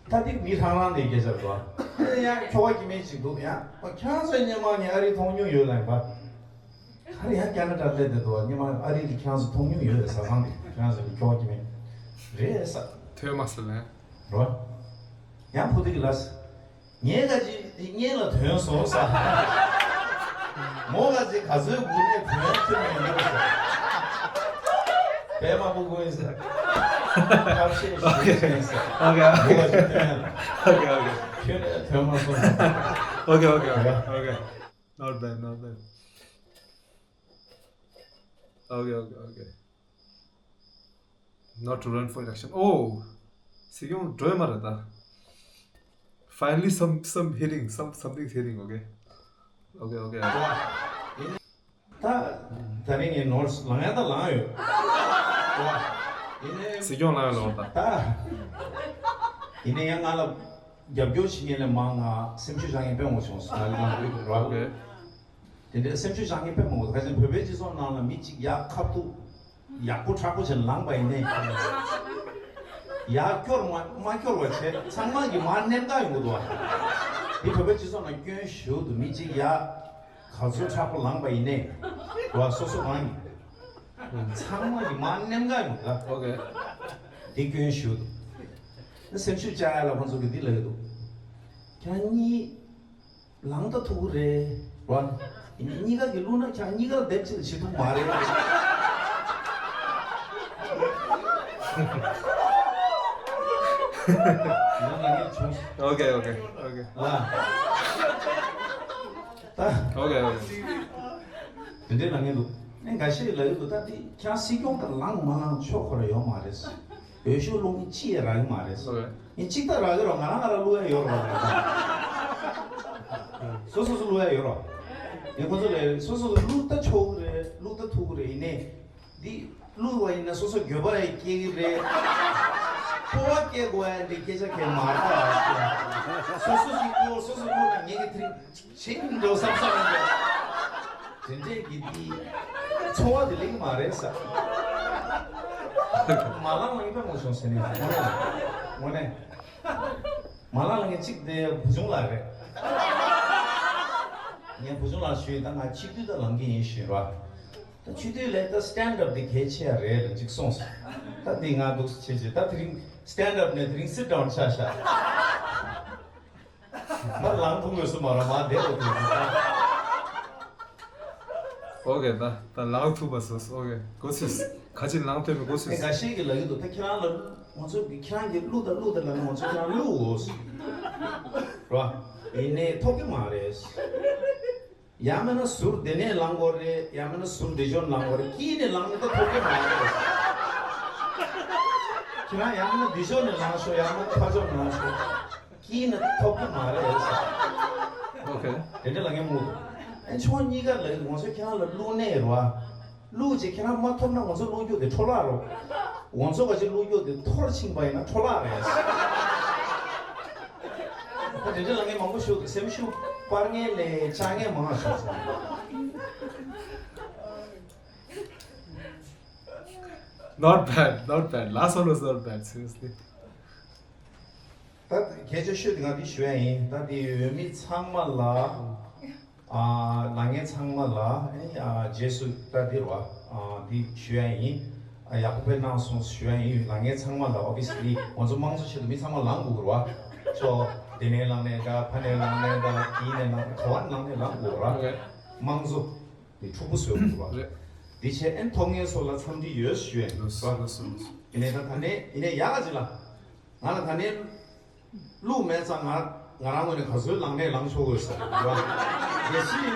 ད་དེ་མི་ཧྲང་ཧྲང་ནས་སྐད་ཆ་འདུག་ཨ། ཡང་ཁྱོ་ག་སྐྱེ་དམན་ཅིག་འདུག་ཡང་ཁྱེད་རང་ཚོའི་སྔོན་མ་ངས་ཨ་རི་མཐོང་མྱོང་ཡོད་ལབ་པ། ག་རེ་ཡང་ཀ་ན་ཌ་སླེབས་བསྡད་འདུག་སྔོན་མ་ཨ་རི་དེ་ཁྱེད་རང་ཚོ་མཐོང་མྱོང་ཡོད་རེད། ཟ་ཁང་དེ་ཁྱེད་རང་ཚོ་གི་ཁྱོག་གི་མེད་རེད་ས། ཐོས་མ་སོང་ལན། རོ། ཡང་བུ་དེ་གི་ལ་ས། ངས་ག་ཅི་དེ་སྔོན་ལ་ཐོན་སོང་ས། མོ་ག་ཅི་ག་ཚོད་སྒུག་ནས་ཐོན་ཐོན་མི་འདུག་ས། པད་མ་ཕུ་དགོས་ས། ཐབས་ཤེས་ཞིག་བྱས་ས། Okay, okay. མོ་ག་ཅི་ཐོན། Okay, okay. ཁྱོད་ནས་ཐོན་མ་སོང་ས། Okay, okay, okay, okay. Not bad, not bad. Okay, okay, okay. Not to run for election. Oh, སྲིད་སྐྱོང་འགྲོ་ཡ་མ་རེད་ད། Finally, some some hitting, some something's hitting. Okay, okay, okay. ད་ད་རིང་ངས་ནོར་ལང་ཡ་ད་ལང་ཡོད། ཡིན་ནའི་སྲིད་སྐྱོང་ལ་ཡ་ལོར་ད། ད་ཡིན་ནའི་ཡང་ང་ལ་རྒྱབ་སྐྱོར་བྱེད་མཁན་ལས་མང་ང་སེམས་ཤུགས་བཞག་མཁན་དཔེ་མང་བྱུང་སོང་། ང་ལ་ལང་དགོས་རོགས། Okay. དེ་འདྲའི་སེམས་ཤུགས་བཞག་མཁན་དཔེ་མང་བོ། ཁ་སང་བོད་པའི་སྤྱི་ཚོགས་ནང་ལ་མི་གཅིག་ཡག་ཁ་ཐུག་ཡག་པོ་མཁྲེགས་པོ་བྱས་ནས་ལངས་པ་ཡིན་ནའི། ཡག་སྐྱོར་མ་མ་སྐྱོར་བ་བྱས་ཚང་མ་གི་མར་མནན་ག་ཡོང་གི་འདུག་བ། འདི་བོད་པའི་སྤྱི་ཚོགས་ནང་སྐྱོན་ཞེ་པོ་འདུག་མི་གཅིག་ཡག་ག་ཚོད་མཁྲེགས་པོ་ལངས་པ་ཡིན་ནའི། བ་སོ་སོ་རང་གི་ཚང་མ་གི་མར་མནན་ག་ཡོང་གི་འདུག་བ། Okay. འདི་སྐྱོན་ཞེ་པོ་འདུག་སེམས་ཤུགས་བཅག་ཡ་ལ་ཁོང་ཚོ་གི་འདི་ལབ་ཀྱི་འདུག་ཁྱེད་རང་གཉིས། ལངས་ད་ཐུག་གི་རེད་བ། ཡིན་ནའི་གཉིས་ཀ་གི་བླུགས་ན་ཁྱེད་རང་གཉིས་ཀ་ལ་སྡེབ་གཅིག་ལ་བྱེད་ཐུབ་མ་རེད། ཡང་ལ་ངས་བྱུང་། Okay, okay, okay. ལ། ད། Okay, okay. དེ་འདྲའི་ལ་ངས་འདུག་ཨེ་འགའ་ཤས་ལ་ཡོད་འདུག་ད་འདི་ཁྱེད་རང་སྲིད་སྐྱོང་དང་ལངས་མ་ལངས་ཕྱོགས་ཁོ་ར་ཡོད་མ་རེད། འོས་ཤོག་བླུགས་མི་གཅིག་ཡང་རག་གི་མ་རེད། Okay. ངས་གཅིག་ད་རག་གི་རོགས། ང་རང་ང་རང་བླུག་ཡ་ཡོད་རོགས། སོ་སོ་སོ་བླུག་ཡ་ཡོད་རོགས། ངས་ཁོ་ཚོ་ལ་སོ་སོ་སོ་བླུག་ད་ཆོག་གི་རེད། བླུག་ད་ཐུབ་ཀྱི་རེད། ཡིན་ནའི་འདི་བླུག་པ་ཡིན་ན་སོ་སོ་འགྱོད་པ་ཡང་སྐྱེ་གི་རེད། སྤོབས་པ་སྐྱེ་དགོས་ཡ་འདི་སྐད་ཆ་གང་ཡང་མ་རེད། སོ་སོ་སོ་བླུག་སོ་སོ་བླུག་ན་ངེད་ཀྱི་དེ་རིང་ཤིང་འགྲོ་བསམ་བསམ་ཡོད། དེ་འདྲས་ཀྱི་འདི་འཚོ་བ་དེ་ལེགས་མ་རེད་ས། མ་ལངས་ལ་ངས་དཔེ་མ་བྱུང་ཟེར་ནས། དངོས་གནས། དངོས་གནས། མ་ལངས་ལ་ངས་གཅིག་དེ་བུ་ཆུང་ལགས་རེད། ངས་བུ་ཆུང་ལགས་ཞུས་ད་ང་གཅིག་སྡུད་ད་ལངས་ཀྱི་ཡིན་ཞུས་ར། ད་གཅིག་སྡུད་ལས་ད་stand up དེ་གལ་ཆེ་ཡ་རེད་ལ་གཅིག་གསུངས་སོང་། ད་དེ་ང་འདུག་སེ་བྱས་བྱས་ད་དེ་རིང་stand up ནས་དེ་རིང་sit down ཆགས་ཤག་ད་ལངས་ཐུབ་དགོས་སུ་མ་ར་མ་བསྡད་དགོས་ཐུབ། Okay, ད་ད་ལངས་ཐུབ་པ་སོ་སོ། Okay, གོ་སོང་། ག་ཅི་ལངས་ཐུབ་མི་གོ་སོང་། ཨེ་འགའ་ཤས་ཀྱིས་ལབ་ཀྱི་འདུག་ད་ཁྱེད་རང་ལ་ང་ཚོ་གི་ཁྱེད་རང་གིས་བླུག་ད་བླུག་ད་ལབ་ན་ང་ཚོ་ཁྱེད་རང་བླུག་འོ་ར། ཡིན་ནའི་ཐོབ་ཀྱི་མ་རེད། ཡང་མིན་ན་ཟུར་དེ་ནས་ལངས་དགོས་རེད། ཡང་མིན་ན་ཟུར་འདི་ཕྱོགས་ནས་ལངས་དགོས་རེད། དཀྱིལ་ནས་ལངས་ན་ད་ཐོབ་ཀྱི་མ་རེད། ཁྱེད་རང་ཡང་མིན་ན་འདི་ཕྱོགས་ནས་ལངས་ཤོག་ཡང་མིན་ན་ཕར་ཕྱོགས་ནས་ལངས་ཤོག་དཀྱིལ་ནས་ཐོབ་ཀྱི་མ་རེད་ཟེར། Okay. དེ་འདྲ་ལབ་མཁན་མང་པོ་འདུག་ཨ་ནི་ཁྱོད་གཉིས་ཀ་ལ་ང་ཚོ་ཁྱེད་རང་ལ་བླུག་ནས་རེད་བ། བླུག་རྗེས་ཁྱེད་རང་མ་ཐོབ་ན་ང་ཚོ་བླུག་རྒྱུ་དེ་འཕྲོ་བརླག་རོ། ང་ཚོ་ག་ཅིག་བླུག་རྒྱུ་དེ་འཐོར་ཕྱིན་པ་ཡིན་ན་འཕྲོ་བརླག་རེད། ད་དེ་འདྲ་ལབ་མཁན་མང་པོ་ཞིག་འདུག་སེམས་ཤུགས་སྤར་མཁན་ལས་བཅག་མཁན་མང་བ་བྱུང་སོང་། Not bad, not bad. Last one was not bad, seriously. ད་སྐད་ཆ་ཤོད་དེ་ང་འདི་ཞུ་ཡ་ཡིན། ད་འདི་འོས་མི་ཚང་མ་ལ། ཨ། ལངས་མཁན་ཚང་མ་ལ་ཨ་རྗེས་སུ་ད་འདི་རུ་ཨ་འདི་ཞུ་ཡ་ཡིན། ཨ་ཡག་པོ་དཔེ་གནང་སོང་ཞུ་ཡ་ཡིན། ལངས་མཁན་ཚང་མ་ལ་obviously ང་ཚོ་དམངས་གཙོ་ཆེད་དུ་མི་ཚང་མ་ལངས་དགོས་རེད་བ། ཚོ་དེ་ནས་ལངས་ནས་འདྲ་ཕ་ནས་ལངས་ནས་འདྲ་དེ་ནས་ལངས་ནས་ག་བ་ནས་ལངས་ནས་ལངས་དགོས་རེད་བ། དམངས་གཙོ་དེ་འཁྲུག་པོ་བཟོས་དགོས་རེད་བ། དེ་བྱས་ཨན་ཐོབ་མཁན་ཚོ་ལ་འཚམས་འདྲི་ཡོད་ཞུ་ཡ་ཡིན་རེད་བ། ཡིན་ནའི་ད་ད་ནས་ཡིན་ནའི་ཡག་ག་ཅིག་ལ། ང་ལ་ད་ནས་བླུག་མེད་ཙང་ང་ང་རང་ངོས་ནས་ག་ཚོད་ལངས་ནས་ལངས་ཆོག་གི་ཟེར་བ། གལ་སྲིད་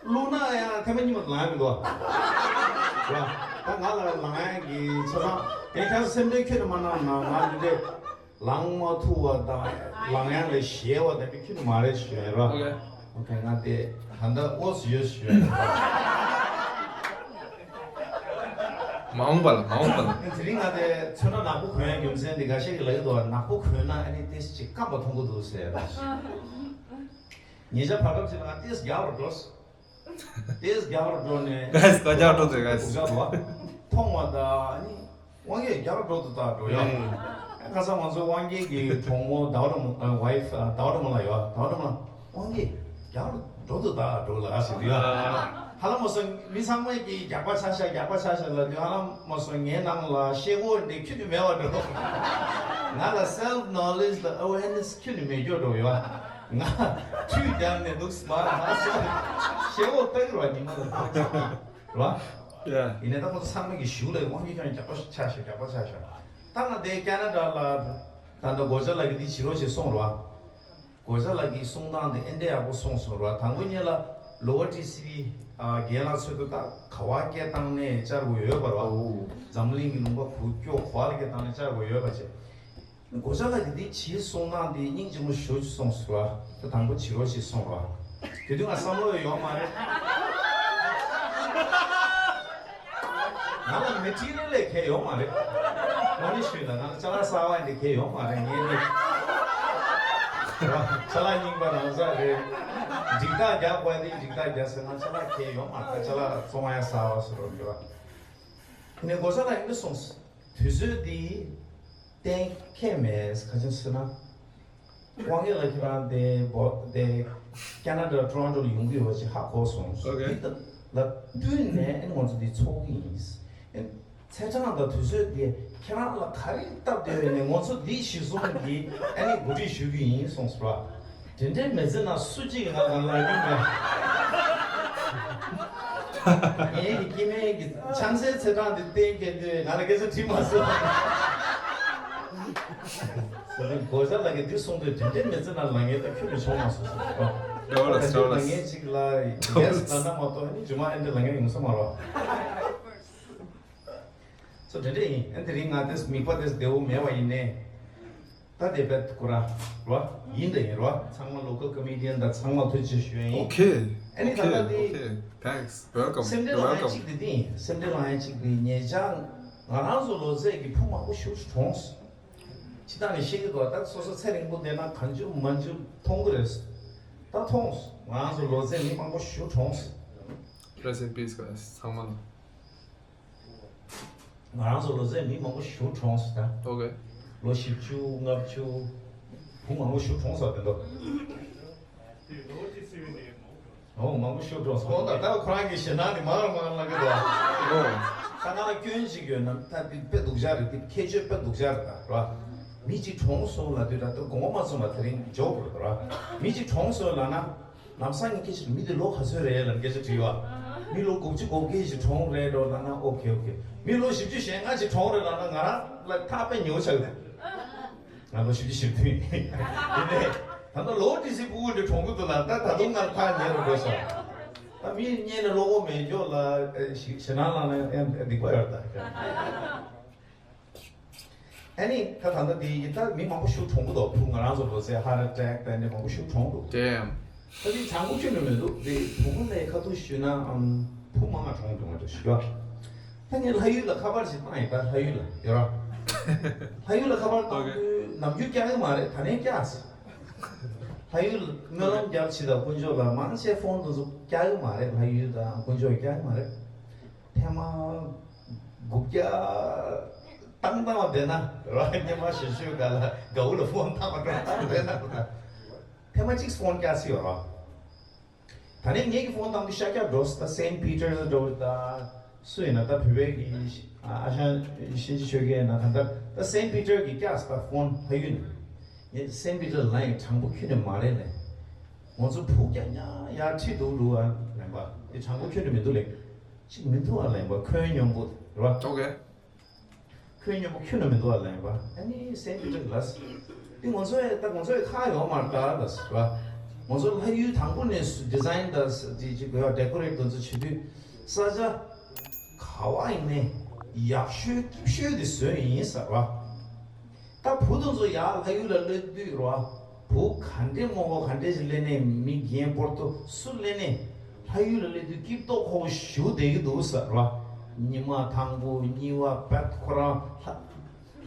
བླུག་ན་ཡང་ཐེངས་མ་གཉིས་མ་ལངས་ཡ་མི་འདུག་བ། ད་ང་ལ་ལངས་ཡ་གི་ཆ་ཚང་དེ་ཁྱེད་སེམས་ཁྲལ་ཁྱོན་ནས་མ་གནང་ན་ང་འདི་འདྲས་ལངས་མ་ཐུབ་པ་དང་ལངས་ཡ་ལས་ཞེད་པ་དང་དེ་ཁྱོན་ནས་མ་རེད་ཞུ་ཡ་ར། ཨོ་ཁེ་ང་དེ་ད་ལྟ་ཨོ་སི་ཡོད་ཞུ་ཡ་ར། མ་འོངས་པ་ལ་མ་འོངས་པ་ལ། དེ་རིང་ང་དེ་ཚོན་ཁྲ་ནག་པོ་གོན་ཡ་རྒྱུ་མཚན་དེ་འགའ་ཤས་ཀྱིས་ལབ་ཀྱི་འདུག་ནག་པོ་གོན་ན་ཨ་ནི་ཏོག་ཙམ་ཅིག་སྐམ་པ་མཐོང་གི་འདུག་ཟེར། ཉེ་ཆར་བར་སྐབས་ཅིག་ལ་ང་ཏོག་ཙམ་རྒྱགས་པར་འགྲོ། ཏོག་ཙམ་རྒྱགས་པར་འགྲོ་ནས། Guys, ཀ་རྒྱགས་འགྲོ་ཟེར་guys། མཐོང་བ་དང་ཨ་ནི་དབང་རྒྱལ་རྒྱགས་པར་འགྲོ་འདུག་ད་འགྲོ་ཡ། ཁ་སང་ང་ཚོ་དབང་རྒྱལ་གྱི་གྲོགས་མོ་ཟླ་བ་བྲ་མོ་ཨ་ཝའི་ཕི་ཨ་ཟླ་བ་བྲ་མོ་ལགས་ཡོད། ཟླ་བ་བྲ་མོ་ལགས་དབང་རྒྱལ་རྒྱགས་པར་འགྲོ་འདུག་ད་འགྲོ་ལ་ཟེར་དུས་ཡ། ཧ་ལམ་མ་སོང་། མི་ཚང་མས་ཀྱིས་རྒྱགས་པ་ཆགས་ཤག་རྒྱགས་པ་ཆགས་ཤག་ལབ་དུས། ཧ་ལམ་མ་སོང་། ངའི་ནང་ལ་ཤེལ་སྒོ་འདི་ཁྱོན་ནས་མེད་པ་འགྲོ། ང་ལ་self knowledge དང་awareness ཁྱོན་ནས་མེད་འགྱོ་འགྲོ་ཡོད། ང་ཁྲུས་བརྒྱབ་ནས་འདུག་མ་མ་སོང་། ཤེལ་སྒོ་ལྟ་གི་རེད་བ། ཉི་མ་ལ་རེད་བ། Yeah. ཡིན་ནའི་ད་ཁོ་ཚོ་ཚང་མས་ཀྱིས་གཞུག་ལ་དབང་གིས་ཁྱོད་རྒྱགས་པ་ཆགས་ཤག་རྒྱགས་པ་ཆགས་ཤག་ད་ང་དེ་ཁེ་ན་ཌ་ལ་ད་ལྟ་གོ་ཆ་ལགས་ཀྱིས་འདི་བྱེད་རོགས་བྱེད་གསུངས་རེད་བ། གོ་ཆ་ལགས་ཀྱིས་གསུང་སྟངས་དེ་ཨེ་འདྲ་ཡག་པོ་གསུངས་སོང་ར། དང་པོ་ཉིད་ལ་Lower T C P རྒན་ལགས་ཚོས་ད་ག་བ་སྐད་བཏང་ནས་བཅར་དགོས་ཡོད་པ་ར། འཛམ་གླིང་གི་ལུང་པ་གུ་ཀྱོག་ག་བ་ལ་སྐད་བཏང་ནས་བཅར་དགོས་ཡོད་པ་བྱས། གོ་ཆ་ལགས་ཀྱིས་འདི་བྱེད་གསུང་སྟངས་དེ་སྙིང་རྗེ་མོ་ཞུ་གསུངས་སོང་ར། ད་དང་པོ་བྱེད་རོགས་བྱེད་གསུངས་ར། དེ་དུས་ང་བསམ་བློ་ཡོད་མ་རེད། ང་ལ་མེ་ཊི་རི་ཡལ་ལས་གལ་ཡོད་མ་རེད། དངོས་གནས་ཞུས་ན་ང་ལ་ཅ་ལག་གསར་པ་འདི་གལ་ཡོད་མ་རེད། ངས་ནི་ཅ་ལག་རྙིང་པ་རང་ས་རེད། འགྲིག་རྟགས་རྒྱག་དགོས་ནི་འགྲིག་རྟགས་རྒྱག་ཟེར་ན་ཅ་ལག་གལ་ཡོད་མ་རེད། ཅ་ལག་བཙོང་ཡ་གསར་པ་བཟོ་རོགས་གྱོ། ནས་གོ་ཆ་ལགས་ཡིན་པ་གསུངས། དུས་ཚོད་འདི་གཏན་འཁེལ་མེད། ག་ཅི་ཟེར་ན། དབང་རྒྱལ་ལགས་ཁྱེད་རང་དེ་བོ་དེ་ཁེ་ན་ཌ་ཊོ་རོན་ཊོ་ལ་ཡོང་གི་ཡོད་པ་ཅིག་ཧ་གོ་སོང་། Okay. འདི་ལ་བསྟུན་ནས་ཨེ་ང་ཚོ་འདི་ཚོགས་ཀྱི་ཡིན། ཨེ་ཚེས་གྲངས་དང་དུས་ཚོད་དེ་ཁྱེད་རང་ལ་ག་རེ་སྟབས་བདེ་བས་ནས་ང་ཚོ་འདི་གཞི་བཟུང་གིས་ཨ་ནི་གོ་སྒྲིག་ཞུ་གི་ཡིན་གསུངས་སོ། དེ་འདྲའི་མི་ཚེ་ན་སུ་གཅིག་ང་ང་ལ་ཡོང་མེད། ངའི་གི་སྐྱེ་དམན་གྱི་ཆང་སའི་ཚེས་གྲངས་དེ་གཏན་འཁེལ་དུས་ང་ལ་སྐད་ཆ་དྲིས་མ་སོང་། ཟེར་ནས་གོ་ཆ་ལགས་ཀྱིས་འདི་གསུངས་དུས་དེ་འདྲའི་མི་ཚེ་ན་ལ་ངའི་ད་ཁྱོད་ལ་བྱུང་མ་སོང་ཟེར་ནས། ཡོད་ལ་ད་ཡོད་ལ། ལ་ངའི་གཅིག་ལ་རྒྱས་ལ་ན་མ་གཏོགས་ནི་རྗེས་མ་ཨེ་འདྲ་ལ་ངའི་ཡོང་ས་མ་རོ། སོ་དེ་འདྲ་ཡིན། ཨ་དེ་རིང་ང་དེས་མིག་པ་དེས་བདེ་བོ་མེད་པ་ཡིན་ནའི། ད་དེ་བེད་ཁོ་ར་རོ་ཡིན་ད་ཡིན་རོ། ཚང་མ་local comedian དང་ཚང་མ་ཐུགས་རྗེ་ཆེ་ཞུ་ཡིན། Okay. ཨ་ནི་ད་ལྟ་དེ། Okay. Thanks. Welcome. སེམས་ཁྲལ་ལངས་ཡ་གཅིག་དེ་དེ་ཡིན། སེམས་ཁྲལ་ལངས་ཡ་གཅིག་དེ་ཉེ་ཆར་ང་རང་ཚོ་ལོ་ཚད་ཀྱི་བུ་མང་པོ་ཞིག་གྲོངས་སོང་། ཅི་ད་ནི་ཤེས་ཀྱི་འདུག་ད་སོ་སོ་ཚེ་རིང་པོ་བསྡད་ན་གང་བྱུང་མང་བྱུང་མཐོང་གི་རེད། ད་མཐོང་སོང་། ང་རང་ཚོ་ལོ་ཚད་མི་མང་པོ་ཞིག་གྲོངས་སོང་། Rest in peace, guys. ཚང་མ་ལ། ང་རང་ཚོ་ལོ་ཚད་མི་མང་པོ་ཞིག་གྲོངས་སོང་ད། Okay. ལོ་བཞི་བཅུ་ལྔ་བཅུ། བུ་མང་པོ་ཞིག་གྲོངས་སོང་དེ་འདུག་ཨོ་མང་པོ་ཞིག་གྲོངས་སོང་། ད་ད་ཁོ་རང་གི་ཞེད་སྣང་དེ་མང་རུ་མང་རུ་ལངས་ཀྱི་འདུག་ཨོ། ད་ང་ལ་སྐྱོན་ཞིག་ཡོད་ན་ད་དེ་དཔེ་སྡུག་ཅག་རེད། དེ་ཁྱད་ཆོས་དཔེ་སྡུག་ཅག་རེད་ད་ར། མི་གཅིག་གྲོངས་སོང་ལབ་དུས་ད་ལྟ་དགོངས་པ་མ་ཚོམ་པ་དེ་རིང་འཇོག་དགོས་རེད་ད་ར། མི་གཅིག་གྲོངས་སོང་ལབ་ན། ལམ་སང་ངས་སྐད་ཆ་མི་དེ་ལོ་ག་ཚོད་རེད་ལབ་སྐད་ཆ་དྲིས་པ། མི་ལོ་དགུ་བཅུ་གོ་བརྒྱད་ཞིག་གྲོངས་རེད་འགྲོ་ལབ་ན་ཨོ་ཁེ་ཨོ་ཁེ། མི་ལོ་བཞི་བཅུ་ཞེ་ལྔ་ཞིག་གྲོངས་རེད་ལབ་ན་ང་རང་ལ་ཐག་དཔེ་ཉེ་བོ་ཆགས་འདུག་ང་ལོ་བཞི་བཅུ་ཞེ་བདུན་ཡིན་ནའི། ད་ལྟ་ལོ་ཏི་སི་ཕྲུ་གུ་འདྲ་གྲོངས་ཀྱི་འདུག་ལབ་ད་ད་དུང་ང་ཐག་ཉེ་རུ་འགྲོ་ཤག་ད་མི་གཉིས་ནས་བློ་ཁོག་མེད་འཇོག་ལ་ཞེད་སྣང་ལངས་ན་ཡང་སྡིག་པ་ཡོད་རེད་ད། ཨ་ནི་ད་ད་ལྟ་དེ་ཡིན་ད་མི་མང་པོ་ཞིག་གྲོངས་གི་འདུག་ཕྲུ་གུ་ང་རང་ཚོ་ལོ་ཚད་heart attack དང་འདི་མང་པོ་ཞིག་གྲོངས་འདུག Damn. ད་དེ་གྲངས་འབོར་ཁྱོན་ནས་མི་འདུག་དེ་བུ་མོ་ལས་ཁ་ཐུག་ཞུས་ན་ཨམ་བུ་མང་ང་གྲོངས་འདུག་ང་ཚོ་ཞུ་བ། ད་ངས་ལྷ་ཡུལ་ལ་ཁ་པར་ཞིག་བཏང་ཡིན་ད་ལྷ་ཡུལ་ལ་ཡོད་ར། ལྷ་ཡུལ་ལ་ཁ་པར་བཏང་དུས་ནམ་རྒྱུན་བཀྱག་གི་མ་རེད། ད་ནས་བཀྱག་སི། ལྷ་ཡུལ་སྨོན་ལམ་རྒྱབ་ཕྱི་དང་དཀོན་མཆོག་ལ་མང་ཆེ་ཕོན་དེ་ཚོ་བཀྱག་གི་མ་རེད། ལྷ་ཡུལ་དང་དཀོན་མཆོག་བཀྱག་གི་མ་རེད། ཐེངས་མ་དགུ་བརྒྱ་བཏང་བཏང་བ་བསྡད་ན་ར་སྙེ་མ་ཞེ་ཤོས་ག་ལ་དགའ་བོ་ལ་ཕོན་བཏང་བ་འགྲོ་བཏང་བསྡད་ན་ར། ཐེངས་མ་གཅིག་ཕོན་བཀྱག་སྲིད་ཡོད་ར། ད་ནས་ངེད་ཀྱི་ཕོན་བཏང་དུས་ཤ་རྒྱག་འགྲོ་ད་སེན་པི་ཏར་འགྲོ་ད་སུ་ཡིན་ན་ད་བོད་པའི་གི་ཨ་ཞང་ཤན་ཅི་ཆོས་རྒྱལ་ན་ད་ད་ད་སེན་པི་ཏར་གི་བཀྱག་ད་ཕོན་ཕ་ཡུལ་ནས་ངེད་སེན་པི་ཏར་ལ་ཡིན་གྲངས་པོ་ཁྱོན་ནས་མ་རེད་ལས། ང་ཚོ་བུ་རྒྱག་ཉག་ཡར་ཁྲིད་འདུག་ལུ་ཨ་ལན་པ་དེ་གྲངས་པོ་ཁྱོན་ནས་མི་འདུག་ལས། ཅིག་མི་འདུག་ཨ་ལན་པ་ཁོན་སྙོམས་པོ་རེད་བ། Okay. ཁོན་སྙོམས་པོ་ཁྱོན་ནས་མི་འདུག་ཨ་ལན་པ། ཨ་ནི་སེན་པི་ཏར་ལ་སི། དེ་ང་ཚོ་ཡ་ད་ང་ཚོ་ཡ་ཁག་ཡོད་མ་རེད་ད་ལ་སི་བ། ང་ཚོ་ལྷ་ཡུལ་དང་པོ་ནས་ཌི་ཛའིན་ད་སི་དེ་ཅིག་གོ་ཡ་ཌེ་ཀོ་རེ་ཊི་དེ་ཚོ་བྱེད་དུས་ས་ཆ་ག་བ་ཡིན་ནའི་ཡག་ཤོས་སྐྱིད་ཤོས་དེ་བཟོས་ཡིན་ཟེར་བ། ད་བུ་དེ་ཚོ་ཡར་ལྷ་ཡུལ་ལ་སླེབས་དུས་རོ། བུ་ག་འདྲས་རྨོ་མགོ་ག་འདྲས་ཞིག་སླེབས་ནས་མི་རྒན་སྤོར་ཏོ་སུ་སླེབས་ནས་ལྷ་ཡུལ་ལ་སླེབས་དུས་སྐྱིད་ཏོག་ཁོག་ཞུ་བསྡད་ཀྱི་འདུག་ཟེར་རོ། ཉི་མ་དང་པོ་གཉིས་པ་བད་ཁོ་རང་ལྷ་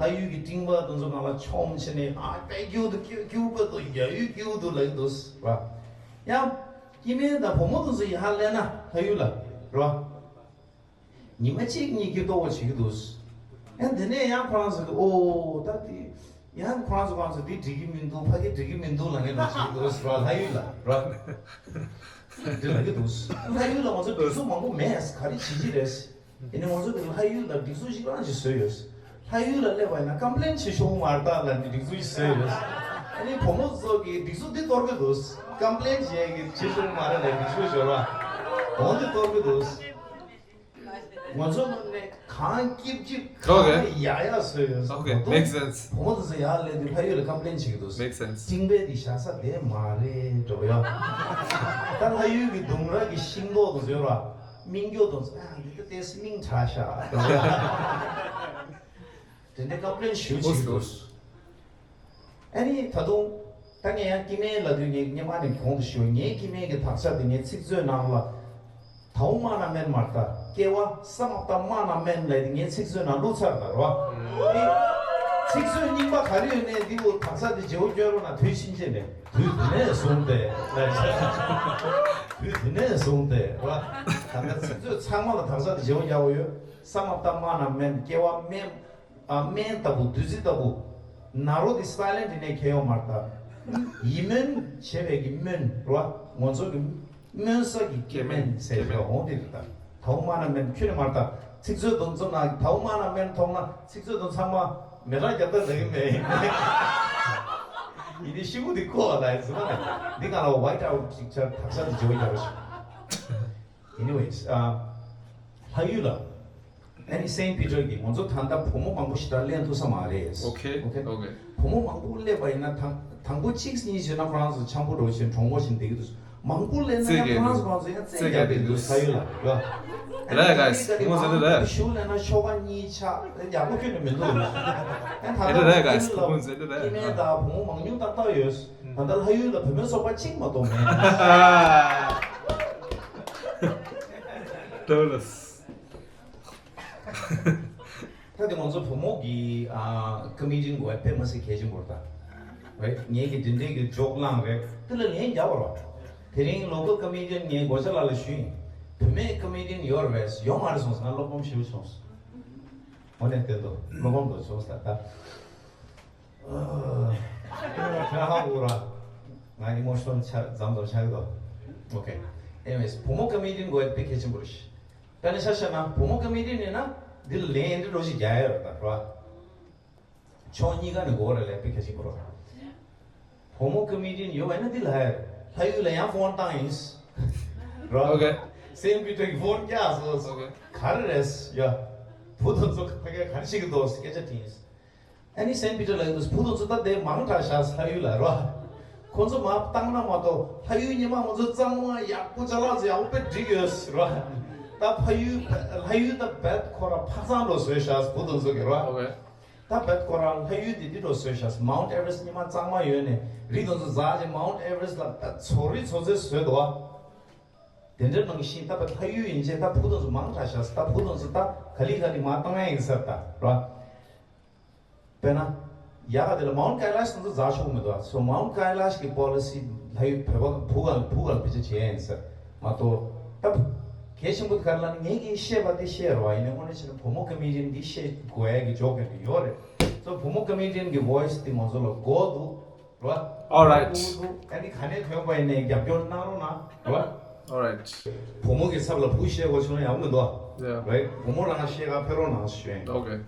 ལྷ་ཡུལ་གྱི་སྤྲིན་པ་དེ་ཚོ་ནང་ལ་མཆོང་བྱས་ནས་ཨ་དཔེ་སྐྱིད་པོ་འདུག་སྐྱིད་སྐྱིད་པོ་འདུག་ཡ་ཡུལ་སྐྱིད་པོ་འདུག་ལབ་ཀྱི་འདུག་ཟེར་རོ། ཡང་སྐྱེ་དམན་དང་བུ་མོ་དེ་ཚོ་ཡར་སླེབས་ན་ལྷ་ཡུལ་ལ་རོ། ཉི་མ་གཅིག་གཉིས་ཀྱི་ལྟོ་བ་བྱེད་ཀྱི་འདུག་ཡང་དེ་ནས་ཡང་ཁོ་རང་ཟེར་གི་ཨོ་ད་དེ་ ཡང་ཁོ་རང་ཚོ་ཁོ་རང་ཚོ་འདི་འགྲིག་གི་མི་འདུག་ཕ་གི་འགྲིག་གི་མི་འདུག་ལབ་མཁན་ལ་བྱེད་ཀྱི་འདུག་ར། ལྷ་ཡུལ་ལ་ར། འདི་ལབ་ཀྱི་འདུག་ལྷ་ཡུལ་ལ་ང་ཚོ་སྒྲིག་འཛུགས་མང་པོ་མེད། ག་རེ་བྱེད་ཀྱི་རེད། ཡིན་ནའི་ང་ཚོ་འདི་ལྷ་ཡུལ་ལ་སྒྲིག་འཛུགས་ཤིག་རང་ཞིག་བཟོས་ཡོད། ལྷ་ཡུལ་ལ་སླེབས་པ་ཡིན་ན་ཀམ་པི་ལེན་བྱེད་ཤོག་མ་རེད་ད་ལབ་ནས་སྒྲིག་འཛུགས་ཤིག་བཟོས་ཡོད། ཨ་ནི་བུ་མོ་ཚོ་གིས་སྒྲིག་འཛུགས་འདི་གཏོར་གྱི་འདུག་ཀམ་པི་ལེན་བྱེད་ཀྱི་བྱེད་ཤོག་མ་རེད་ལབ་སྒྲིག་འཛུགས་ཤོར་བ། འོ་འདི་གཏོར་གྱི་འདུག་ང་ཚོ་ནས་གང་སྐྱིབ་སྐྱིབ་གང་Okay. ཡག་ཡག་བཟོས་ཡོད། Okay, ད་དུང་makes sense. བུ་མོ་དེ་ཚོ་ཡར་སླེབས་དུས་ལྷ་ཡུལ་ལ་ཀམ་པི་ལེན་བྱེད་ཀྱི་འདུག Makes sense. སྤྲིན་པའི་དེ་བཞག་ས་དེ་མ་རེད་འགྲོ་ཡ། ད་ལྷ་ཡུལ་གྱི་ལྡུམ་ར་གི་ཤིང་ཏོག་དེ་ཚོ་ཡོད་ར། སྨིན་སྐྱོ་དེ་ཚོ་ཨ་འདི་ད་ཏོག་ཙམ་སྨིན་དྲགས་ཤག་འགྲོ་ཡ། དེ་འདྲའི་ཀམ་པི་ལེན་ཞེ་པོ་བྱེད་ཀྱི་འདུག་ཨ་ནི་ད་དུང་ད་ངས་ཡང་སྐྱེ་དམན་ལབ་དུས་ངས་སྔོན་མ་ནས་གོང་དུ་ཞུས། ངའི་སྐྱེ་དམན་གྱི་དག་ཆ་དེ་ངའི་ཚིག་མཛོད་ནང་ལ་ཐའུ་མ་ན་མན་མ་རེད་ད། ཀེ་བ་ས་མ་བཏགས་མ་ན་མན་ལབ་དེ་ངའི་ཚིག་མཛོད་ནང་བླུགས་ཚར་ད་རོ། ཨ་ནི་ཚིག་མཛོད་རྙིང་པ་ག་རེ་ཡོད་ནའི་འདི་འོ་དག་ཆ་དེ་བརྗེ་པོ་སྐྱོན་རོགས་གནང་། དུས་ཕྱིན་ཆད་ནས་དུས་དེ་ནས་བཟུང་སྟེ་ལབ་བྱས། དུས་དེ་ནས་བཟུང་སྟེ་རོ། ད་ལྟ་ཚིག་མཛོད་ཚང་མ་ལ་དག་ཆ་དེ་བརྗེ་པོ་རྒྱག་དགོས་ཡོད། ས་མ་བཏགས་མ་ན་མན། ཀེ་བ་སྨན། ཨ་སྨན་ལྟ་བུ་བདུད་རྩི་ལྟ་བུ། ན་རོ་དེ་སའི་ལེན་ཊི་ནས་ཁེལ་ཡོང་མ་རེད་ད། ཡིད་སྨོན་བྱེད་པའི་གི་སྨོན་རོ། ང་ཚོ་གི་སྨོན་ས་གི་སྐྱེ་དམན་ཟེར་བའི་འོང་དེ་རེད་ད། ཐའུ་མ་ན་མན་ཁྱོན་ནས་མ་རེད་ད། ཚིག་མཛོད་དུ་འཛོམས་ན་ཐའུ་མ་ན་མན་མཐོང་ན་ཚིག་མཛོད་དུ་ཚང་མ་མེ་སྲེག་རྒྱབ་ད་ལེགས་མེད། ཡིན་ནའི་ཤི་བོ་དེ་ཁོ་ལ་ཡིན་ཟེར་ན་འདི་ག་ལ་ཝའི་ཊི་ཨའུ་ཊི་ཅིག་ཆར་དག་ཆ་དེ་བརྗེ་པོ་རྒྱག་རོགས་ཞུ། Anyways, uh, ལྷ་ཡུལ་ལ། ཨ་ནི་སེན་པི་ཏར་གྱི་ང་ཚོ་ད་ལྟ་བུ་མོ་མང་པོ་ཞིག་ད་ལེན་ཐུབ་ས་མ་རེད། Okay, okay. བུ་མོ་མང་པོ་སླེབས་པ་ཡིན་ན་དང་དང་པོ་གཅིག་གཉིས་བྱས་ན་ཁོ་རང་ཚོ་འཆམ་པོ་འགྲོ་བཞིན་གྲོང་པོ་བཞིན་བསྡད་ཀྱི་འདུག་མང་པོ་སླེབས་ན་ཡང་ཁོ་རང་ཚོ་ཁོ་རང་ཚོ་ཡང་རྩེད་རྒྱག་གི་འདུག་ལྷ་ཡུལ་ལ་ར། རེད་guys, བུ་མོ་ཚོ་རེད་རེད། ཤུགས་སླེབས་ན་ཤོག་ཁ་གཉིས་ཆག་ཡག་པོ་ཁྱོན་ནས་མི་འདུག་ཨ་ད་རེད་རེད་ལྷ་guys, ཡུལ་ལ་བུ་མོ་ཚོ་རེད་རེད། སྐྱེ་དམན་དང་བུ་མོ་མང་ཉུང་ཏག་ཏག་ཡོད། ད་ལྟ་ལྷ་ཡུལ་ལ་བུད་མེད་ཚོགས་པ་གཅིག་མ་གཏོགས་མེད། Douglas. ད་དེ་ང་ཚོ་བུ་མོ་གི་ཨ་ཀོ་མེ་ཌི་ཡན་དགོས་པ་དཔེ་མི་སྲིད་གལ་ཆེན་པོ་རེད་ད། རེད། ངེད་ཀྱི་འདི་འདྲའི་གི་ཇོག་བླངས་རེད། དེ་ལ་ལན་རྒྱག་པ་རོ། དེ་རིང་ལོ་ཀལ་ཀོ་མེ་ཌི་ཡན་ངས་གོ་ཆ་ལགས་ལ་ཞུས་ཡིན། བུད་མེད་ཀོ་མེ་ཌི་ཡན་ཡོད་རེད་པས། ཡོད་མ་རེད་གསུངས་སོང་། ང་བློ་ཕམ་ཞེ་པོ་བྱུང་སོང་། འོ་ནས་དེ་འདུག་བློ་ཕམ་འདུག་བྱུང་ས་ད། ཧ་ཧ་འུ་ར། ང་ཨི་མོ་ཤི་ནལ་ཆགས་མཚམས་མཚམས་ཆགས་ཀྱི་འདུག Okay. Anyways, བུ་མོ་ཀོ་མེ་ཌི་ཡན་དགོས་དཔེ་གལ་ཆེན་པོ་རེད། དཔེར་ན་ཆ་བཞག་ན་བུ་མོ་ཀོ་མེ་ཌི་ཡན་ཡིན་ན་འདི་ལ་ལན་འདི་འགྲོ་ཞིག་རྒྱག་ཡ་རེད་ད་ར། ཕྱོགས་གཉིས་ཀ་ནས་དགོས་རེད་ལ་དཔེ་གལ་ཆེན་པོ་རེད། བུ་མོ་ཀོ་མེ་ཌི་ཡན་ཡོད་པ་ཡིན་ན་འདི་ལ་ཡ་རེད། ལྷ་ཡུལ་ལ་ཡང་ཕོན་བཏང་ཡིན། ར། Okay. སེན་པི་ཏར་གྱི་ཕོན་བཀྱགས་སོང་། Okay. ག་རེ་རེད་ཡ། བུ་དེ་ཚོ་ཕ་གིར་ག་རེ་བྱེད་ཀྱི་འདུག་སྐད་ཆ་དྲིས་ཡིན། ཨ་ནི་སེན་པི་ཏར་ལ་ཡོད་དུས་བུ་དེ་ཚོ་ད་དེ་མང་དྲགས་ཤག་ལྷ་ཡུལ་ལ་རོ། ཁོ་ཚོ་མར་བཏང་ན་མ་གཏོགས་ལྷ་ཡུལ་ཉི་མ་ང་ཚོ་གཙང་མ་ཡག་པོ་ཅ་ལག་ཚོ་ཡག་པོ་དཔེ་སྒྲིག་ཡོད་རོ། ད་ཕ་ཡུལ་ལྷ་ཡུལ་ད་བེད་ཁོ་ར་ཕ་ཚང་འགྲོ་བཟོས་ཤག་བུ་དེ་ཚོ་གི་རོ། Okay. ད་བེད་ཁོ་ར་ལྷ་ཡུལ་དེ་འདི་འགྲོ་བཟོས་ཤག་མའུན་ཊི་ཨེ་ཝེ་རེ་སི་ཊི་ཉི་མ་གཙང་མ་ཡོད་ནས་རི་དེ་ཚོ་འཛེགས་བྱས་མའུན་ཊི་ཨེ་ཝེ་རེ་སི་ཊི་ལ་ད་ཚོ་རི་ཚོ་ཚོད་བཟོས་འདུག་བ། དེ་འདྲ་ནང་བཞིན་ད་བེད་ལྷ་ཡུལ་ཡིན་ཅེས་ད་བུ་དེ་ཚོ་མང་དྲགས་ཤག་ད་བུ་དེ་ཚོ་ད་ག་ལེ་ག་ལེ་མར་བཏང་ཡ་ཡིན་ས་རེད་ད་རོ། དཔེར་ན། ཡག་ག་དེ་ལ་མའུན་ཊི་ཀའི་ལཱཤ་དེ་ཚོ་འཛེགས་ཆོག་གི་མི་འདུག་སོ་མའུན་ཊི་ཀའི་ལཱཤ་གི་པོ་ལི་སི་ལྷ་ཡུལ་བོད་པ་བུ་ག་བུ་ག་བེད་སྤྱོད་བྱེད་ཡ་ཡིན་ས་མ་གཏོགས་ད། གལ་ཆེན་པོ་དེ་ག་རེ་ལབ་ན་ངེད་ཀྱིས་བཤད་པ་དེ་བཤད་རོགས། ཡིན་ནའི་དངོས་གནས་བྱས་ན་བུ་མོ་ཀོ་མེ་ཌི་ཡན་འདི་བཤད་དགོས་ཡ་གི་ཇོག་གི་ཡོད་རེད། སོ་བུ་མོ་ཀོ་མེ་ཌི་ཡན་གི་ཝོ་ཡི་སི་དེ་ང་ཚོ་ལ་དགོས་འདུག་རོ། All right. ཨ་ནི་ག་ནས་ཐོན་པ་ཡིན་ནའི་རྒྱབ་སྐྱོར་གནང་རོགས་གནང་རོ། All right. བུ་མོ་གི་ཚབ་ལ་བུ་བཤད་དགོས་བྱུང་ན་ཡག་མི་འདུག Yeah. Right? བུ་མོ་རང་བཤད་ག་ཕེབས་རོགས་གནང་ཞུ་ཡིན། Okay.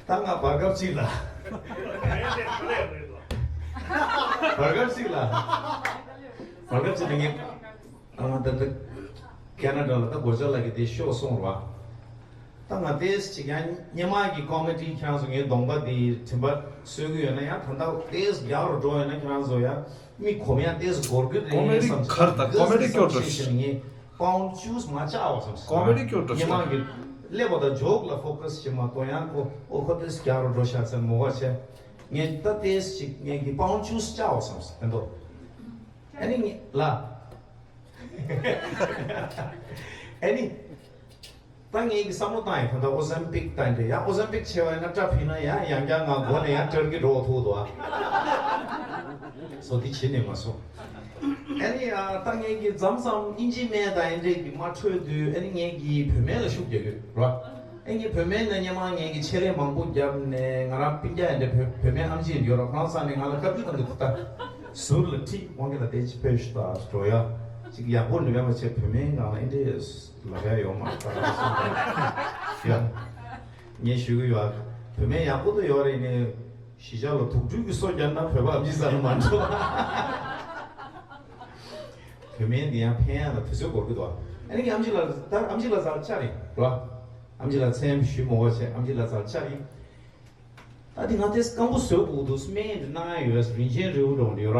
ད་ང་བར་སྐབས་ཅིག་ལ། བར་སྐབས་ཅིག་ལ། བར་སྐབས་ཅིག་ལ་ངས་ཨ་མ་ད་ལྟ་ཁེ་ན་ཌ་ལ་ད་གོ་ཆ་ལགས་ཀྱིས་དེ་ཤོག་གསུངས་རོགས། ད་ང་ཏོག་ཙམ་ཅིག་ཡང་སྔོན་མ་གི་ཀོ་མེ་ཌི་ཁྱེད་རང་ཚོ་ངའི་གདོང་པ་དེ་དྲན་པ་གསོས་ཀྱི་ཡོད་ན་ཡང་ད་ལྟ་ཏོག་ཙམ་རྒྱག་རུ་འགྲོ་ཡོད་ན་ཁྱེད་རང་ཚོ་ཡང་མི་གོམས་ཡ་ཏོག་ཙམ་འགོར་གྱི་རེད་བསམ་སོང་། ཀོ་མེ་ཌི་གར་དང་ཀོ་མེ་ཌི་སྐྱོར་འགྲོ་ཞིག་ངས་པའུན་ཌི་ཅུས་མ་བཅག་པ་བསམ་སོང་། ཀོ་མེ་ཌི་སྐྱོར་འགྲོ་ཞིག་སྔོན་མ་གི་ཀླད་པ་དང་ཇོག་ལ་ཕོ་ཀ་སི་བྱེད་མ་གཏོགས་ཡང་ཁོ་ཨོ་ཁོ་ཏོག་ཙམ་རྒྱག་རུ་འགྲོ་ཤག་ཟེར་མོ་ག་བྱས། ངས་ད་ཏོག་ཙམ་ཅིག་ངས་ཀྱི་པའུན་ཌི་ཅུས་བཅག་པ་བསམ་སོང་། དེ་འདུག་ཨ་ནི་ངས་ལ། ཨ་ནི། ད་ངས་ཀྱི་བསམ་བློ་བཏང་ཡིན། ད་ལྟ་ཨོ་ཟེམ་པིག་བཏང་དེ་ཡང་ཨོ་ཟེམ་པིག་བྱས་པ་ཡིན་ན་སྐྲ་ཕིག་ན་ཡང་ཡང་བསྐྱར་ང་མགོ་ནས་ཡང་སྐྲ་གི་འགྲོ་ཐུག་འདུག་ཨ། སོ་དེ་བྱེད་ནས་མ་སོང་། ཨ་ནི་ཨ་ད་ངས་ཀྱི་མཚམས་མཚམས་ཨིན་ཇི་སྨན་དང་ཨེ་འདྲས་ཀྱི་མ་འཕྲོད་དུས་ཨ་ནི་ངས་ཀྱི་བུད་མེད་ལ་ཤུགས་རྒྱག་གི་ར། ཨེ། ངས་བོད་སྨན་ནང་སྔོན་མ་ངས་ཀྱི་ཆེད་ལས་མང་པོ་བརྒྱབ་ནས། ང་རང་སྤུན་ཀྱག་ཡིན་འདྲ། བོད་བོད་སྨན་ཨམ་ཆི་ཡིན་ཡོད་ར། ཁོ་རང་ཚང་ནས་ང་ལ་བཀའ་འདྲི་བཏང་གི་འདུག་ད་ཟུར་ལ་ཁྲིད་དབང་གི་ལ་དེ་ཅི་ཕེབས་ཤིག་ད་འགྲོ་ཡ། ཅིག་ཡག་པོ་ནི་མེད་པ་བྱས། བོད་སྨན་ནང་ལ་ཨེ་འདྲས་ལབ་ཡ་ཡོད་མ་རེད་ད། ཡ། ངས་ཞུ་གི་ཡོད། བོད་སྨན་ཡག་པོ་ད་ཡོད་རེད། ནི་གཞིས་ཆགས་ལ་དུག་སྦྲུལ་གྱི་སོ་བརྒྱབ་ན་བོད་པ་ཨམ་ཆི་ཟ་ནི་མ་འགྲོ། བོད་སྨན་འདི་ཡང་ཕན་ཡག་ལ་དུས་ཚོད་འགོར་གི་འདུག་ཨ་ནི་ཨམ་ཆི་ལགས། ད་ཨམ་ཆི་ལགས་ཚར་ཆ་རེད་རོ། ཨམ་ཆི་ལགས་མཚན་ཞུ་མོ་བ་བྱས། ཨམ་ཆི་ལགས་ཚར་ཆ་རེད། ད་འདི་ང་དེ་སྐམ་པོ་བཟོ་དགོས་འདུག་སྨན་འདི་གནང་ཡ་ཡོད། རིན་ཆེན་རི་བོ་འགྲོ་འདི་ཡོད་ར།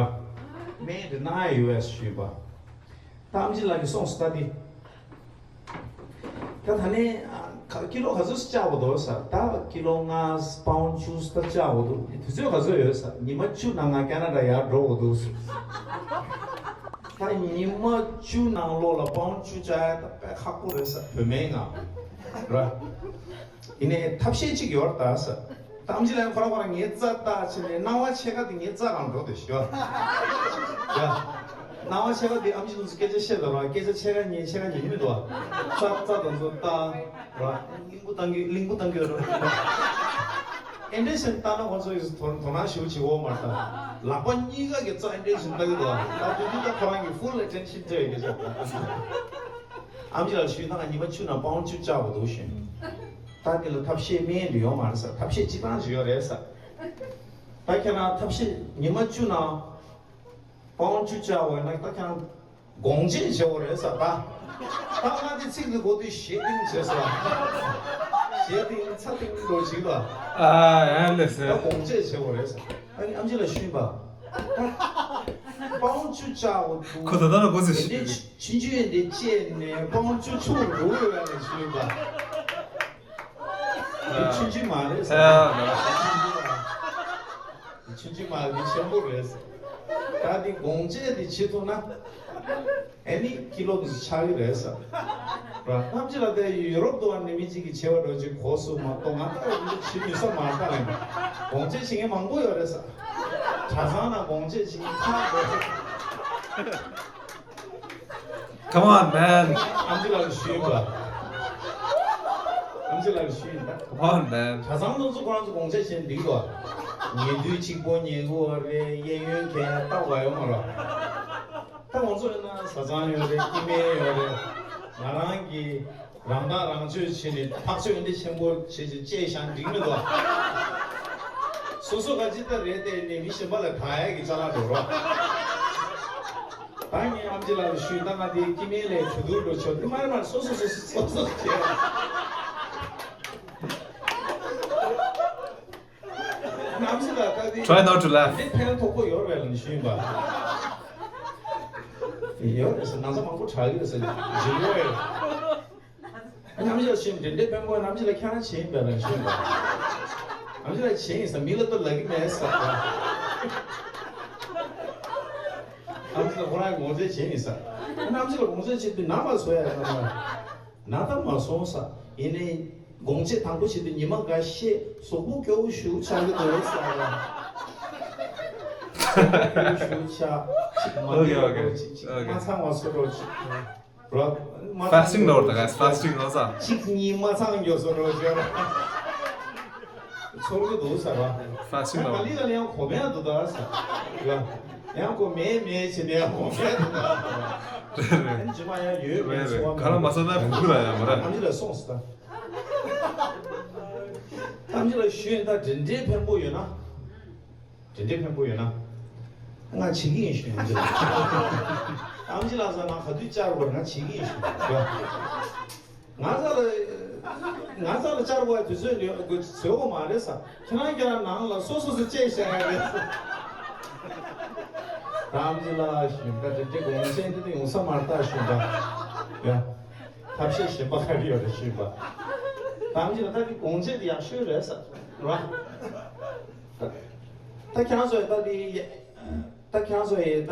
སྨན་འདི་གནང་ཡ་ཡོད་ཞུས་པ། ད་ཨམ་ཆི་ལགས་ཀྱིས་གསུངས་སོང་། ད་འདི། ད་ད་ནས་ཨ་ཀ་ཀི་ལོ་ག་ཚོད་བཅག་དགོས་འདུག་ཟེར། ད་ཀི་ལོ་ལྔ་པའོན་བཅུ་ད་བཅག་དགོས་འདུག་དུས་ཚོད་ག་ཚོད་ཡོད་ཟེར། ཉི་མ་བཅུ་ནང་ང་ཁེ་ན་ཌ་ཡར་འགྲོ་དགོས་འདུག་ཟེར། ད་ཉི་མ་བཅུ་ནང་ལོགས་ལ་པའོན་བཅུ་བཅག་ཡ་ད་དཔེ་ཁག་པོ་རེད་ཟེར། བོད་སྨན་ང་ར། ཡིན་ནའི་ཐབས་ཤེས་གཅིག་ཡོད་རེད་ད་ཟེར། ད་ཨམ་ཆི་ལགས་ཁོ་རང་ཁོ་རང་ངའི་རྩ་བལྟས་བྱས་ནས་སྣང་བ་ཕྱེད་ཀ་དེ་ངའི་རྩ་རང་འགྲོ་དེ་ཤོར། ཡ། སྣང་བ་ཕྱེད་ཀ་དེ་ཨམ་ཆི་ལགས་སུ་སྐད་ཆ་བཤད་དང་ར། སྐད་ཆ་ཕྱེད་ཀ་ཉན་ཕྱེད་ཀ་ཉན་གྱི་མི་འདུག་བ། རྩ་རྩ་དང་ཚོ་ལྟ་ར། གླིང་བུ་བཏང་གི་གླིང་བུ་བཏང་གི་ར། ཨེ་འདྲས་ཟེར་ལྟ་ན་ཁོ་ཚོ་ཡིས་དོ་དོ་སྣང་ཞེ་པོ་བྱེད་འོ་མ་རེད་ད། ལག་པ་གཉིས་ཀ་གི་རྩ་ཨེ་འདྲས་ཟེར་ལྟ་གི་འདུག་བ། ད་དེ་དུས་ད་ཁོ་རང་གི་ཕུལ་ཨེ་ཊེན་ཤན་སྤྲད་ཡོད་གི་ཟེར། ཨམ་ཆི་ལགས་ཞུས་ན་ཉི་མ་བཅུ་ནང་པའོན་བཅུ་བཅག་དགོས་འདུག་ཞུས། ད་དེ་ལ་ཐབས་ཤེས་སྨན་འདི་ཡོད་མ་རེད་ཟེར། ཐབས་ཤེས་སྤྱི་བཏང་ཞིག་ཡོད་རེད་ཟེར། ད་ཁྱེད་རང་ཐབས་ཤེས་ཉི་མ་བཅུ་ནང་པའོན་བཅུ་བཅག་འོས་ན། ད་ཁྱེད་རང་དགོངས་བྱེད་བྱེད་འོ་རེད་ཟེར། ད་ད་ང་དེ་ཚིག་འདི་གོ་དུས་ཞེ་གཏིང་བྱས་ཟེར། ཞེ་གཏིང་ཚ་གཏིང་འགྲོ་ཞིག་ལ། ཨ་ཡ་ལེ་ཟེར། ད་དགོངས་བྱེད་བྱེད་འོ་རེད་ཟེར། ཨ་ནི་ཨམ་ཆི་ལགས་ཞུས་པ། པའོན་བཅུ་བཅག་འོ་འདུག་ཁོ་ད་ལྟ་ལ་གོ་ཚོད་ཞིག་འདི་ཆུང་ཆུང་འདི་བཅད་ནས་པའོན་བཅུ་ཆུང་རུ་འགྲོ་ཡོད་ལ་ཞུས་པ། འདི་ཆུང་ཆུང་མ་རེད་ཟེར། ཨ་འདི་ཆུང་ཆུང་མ་རེད། འདི་ཆེན་པོ་རེད་ཟེར། ད་འདི་དགོངས་བྱེད་འདི་བྱེད་ཐུབ་ན། ཨེ་ནི་ཀི་ལོ་འདི་ཆགས་ཀྱི་རེད་ཟེར། ར་ཐམས་ཅད་ལ་དེ་ཡུ་རོབ་ཏུ་བ་ནི་མི་གཅིག་གིས་བྱེད་པ་འགྲོ་ཅིག་གོ་སུ་མ་གཏོགས་ང་ད་འདི་བྱེད་ནུས་ས་མ་རེད་ད། ལན་དགོངས་བྱེད་བྱེད་མཁན་མང་པོ་ཡོད་རེད་ཟེར། གྲྭ་ཚང་ནང་དགོངས་བྱེད་བྱེད་མཁན་ཁག་པོ་རེད། Come on, man. ཨམ་ཆི་ལགས་ལ་ཞུས་པ། ཨམ་ཆི་ལགས་ལ་ཞུས་ད། Come on, man. གྲྭ་ཚང་དེ་ཚོ་ཁོ་རང་ཚོ་དགོངས་བྱེད་བྱེད་འདི་གོ། ཉལ་དུས་གཅིག་པོ་ཉལ་གི་ཡོད་རེད། གཡས་གཡོན་གས་ལྟ་བ་ཡོད་མ་རེད། ད་ང་ཚོ་ཡིན་ན་བཟའ་ཚང་ཡོད་རེད། སྐྱེ་དམན་ཡོད་རེད། ང་རང་གི་རང་ཐག་རང་གཅོད་བྱས་ནས་ཐག་གཅོད་འདི་ཆེན་པོ་བྱས་ཅིག་བཅད་བཞག་འགྲིག་མི་འདུག་སོ་སོ་ག་ཅི་ལྟར་རེད་བལྟས་ནས་མི་གཞན་པ་ལ་དགག་ཡ་གི་ཅ་ལག་འགྲོ་རོགས། ད་ངས་ཨམ་ཆི་ལགས་ལ་ཞུས། ད་ང་དེ་སྐྱེ་དམན་ལས་གྲོས་བསྡུར་འགྲོ་ཆོག་དེ་མ་རེད་མ་རེད། སོ་སོ་སོ་སོ་སོ་སོ་བྱས། ཨམ་ཆི་ལགས་ད་དེ། Try not to laugh. དེ་ཕན་ཐོགས་པོ་ཡོད་རེད་ལ་ཞུས་པ། ཡོད་རེད་ཟེར། ན་ཚ་མང་པོ་དྲག་གི་རེད་ཟེར། ཇི་ལོ་ཡོད། ཨ་ནི་ཨམ་ཆི་ལགས་ཤེས། འདི་འདྲའི་དཔོན་པོ་ཨམ་ཆི་ལགས་ཁྱེད་རང་བྱེད་ཡིན་པས་ལ་ཞུས་པ། ཨམ་ཆི་ལགས་བྱེད་ཡིན་ཟེར། མི་ལ་ལྟོས་ལབ་ཀྱི་མེད་ཟེར། ཨམ་ཆི་ལགས་ཁོ་རང་དགོངས་བྱེད་བྱེད་ཡིན་ཟེར། ཨ་ནི་ཨམ་ཆི་ལགས་དགོངས་བྱེད་བྱེད་དུས་ན་མ་སོང་ཡ་ན་མ། ན་ད་མ་སོང་ཟེར། ཡིན་ནའི་དགོངས་བྱེད་དང་པོ་བྱེད་དུས་ཉི་མ་འགའ་ཤས་གཟུགས་པོ་སྐྱོ་བོ་ཞེ་པོ་ཆགས་ཀྱི་འདུག་ཟེར། གཟུགས་པོ་སྐྱོ་བོ་ཞེ་པོ་ཆགས། ཅིག་མ་Okay, འདོད་okay, པ་ཅིག་ཅིག okay. མ་ཚང་བ་བཟོ་འདྲ་ཅིག་རོ། Fasting ལོར་ད་ག་fasting ལོ་ས། གཅིག་གཉིས་མ་ཚང་རྒྱུ་བཟོ་འདྲ་ཞིག་ཚོར་གྱི་འདུག་ཟེར་བ། Fasting ལོར། ག་ལེ་ག་ལེ་ཡང་གོ་མེད་འདུག་ད་ཟེར་བ། ཡང་གོ་མེད་མེད་བྱས་ནས་ཡང་གོ་མེད་འདུག་ད་ཟེར་བ། རེད་རེད། ཨ་ནི་རྗེས་མ་ཡང་ཡོད་རེད་མེད་རེད། ཚོར་བ་ག་ལ་མ་སོང་ན་གོ་གི་ལ་ཡང་མ་རེད། ཨ་ནི་ལ་སོང་ཟེར་ད། ཨ་ནི་ལ་ཞུས་ད་དེ་འདྲའི་ཕན་པོ་ཡོད་ན། དེ་འདྲའི་ཕན་པོ་ཡོད་ན། ང་བྱེད་ཀྱི་ཡིན་ཞུ། ཨམ་ཆི་ལགས། ཨམ་ཆི་ལགས་ཟེར་ན་ག་དུས་བཅར་དགོས་ང་བྱེད་ཀྱི་ཡིན་ཞུ། ང་ཚ་ལ། ང་ཚ་ལ་བཅར་དགོས་དུས་ཚོད་ལ་དགོས་ཚོད་དགོས་མ་རེད་ཟེར། ཁྱེད་རང་ཁྱེད་རང་ནང་ལ་སོ་སོ་སོ་བཅད་བཞག་ཡ་རེད་ཟེར། ཨམ་ཆི་ལགས་ཞུ། ད་དེ་འདྲའི་དགོངས་བཞེད་འདི་ཡོང་ས་མ་རེད་ད་ཞུ་ད། ཡ། ཐབས་ཤེས་གཞན་པ་ག་རེ་ཡོད་རེད་ཞུས་པ། ཨམ་ཆི་ལགས། ད་དེ་དགོངས་བཞེད་དེ་ཡག་ཤོས་རེད་ཟེར་ར། ད་ཁྱེད་རང་ཚོས་ད་དེ། ད་ཁྱེད་རང་ཚོ་ཡིས་ད་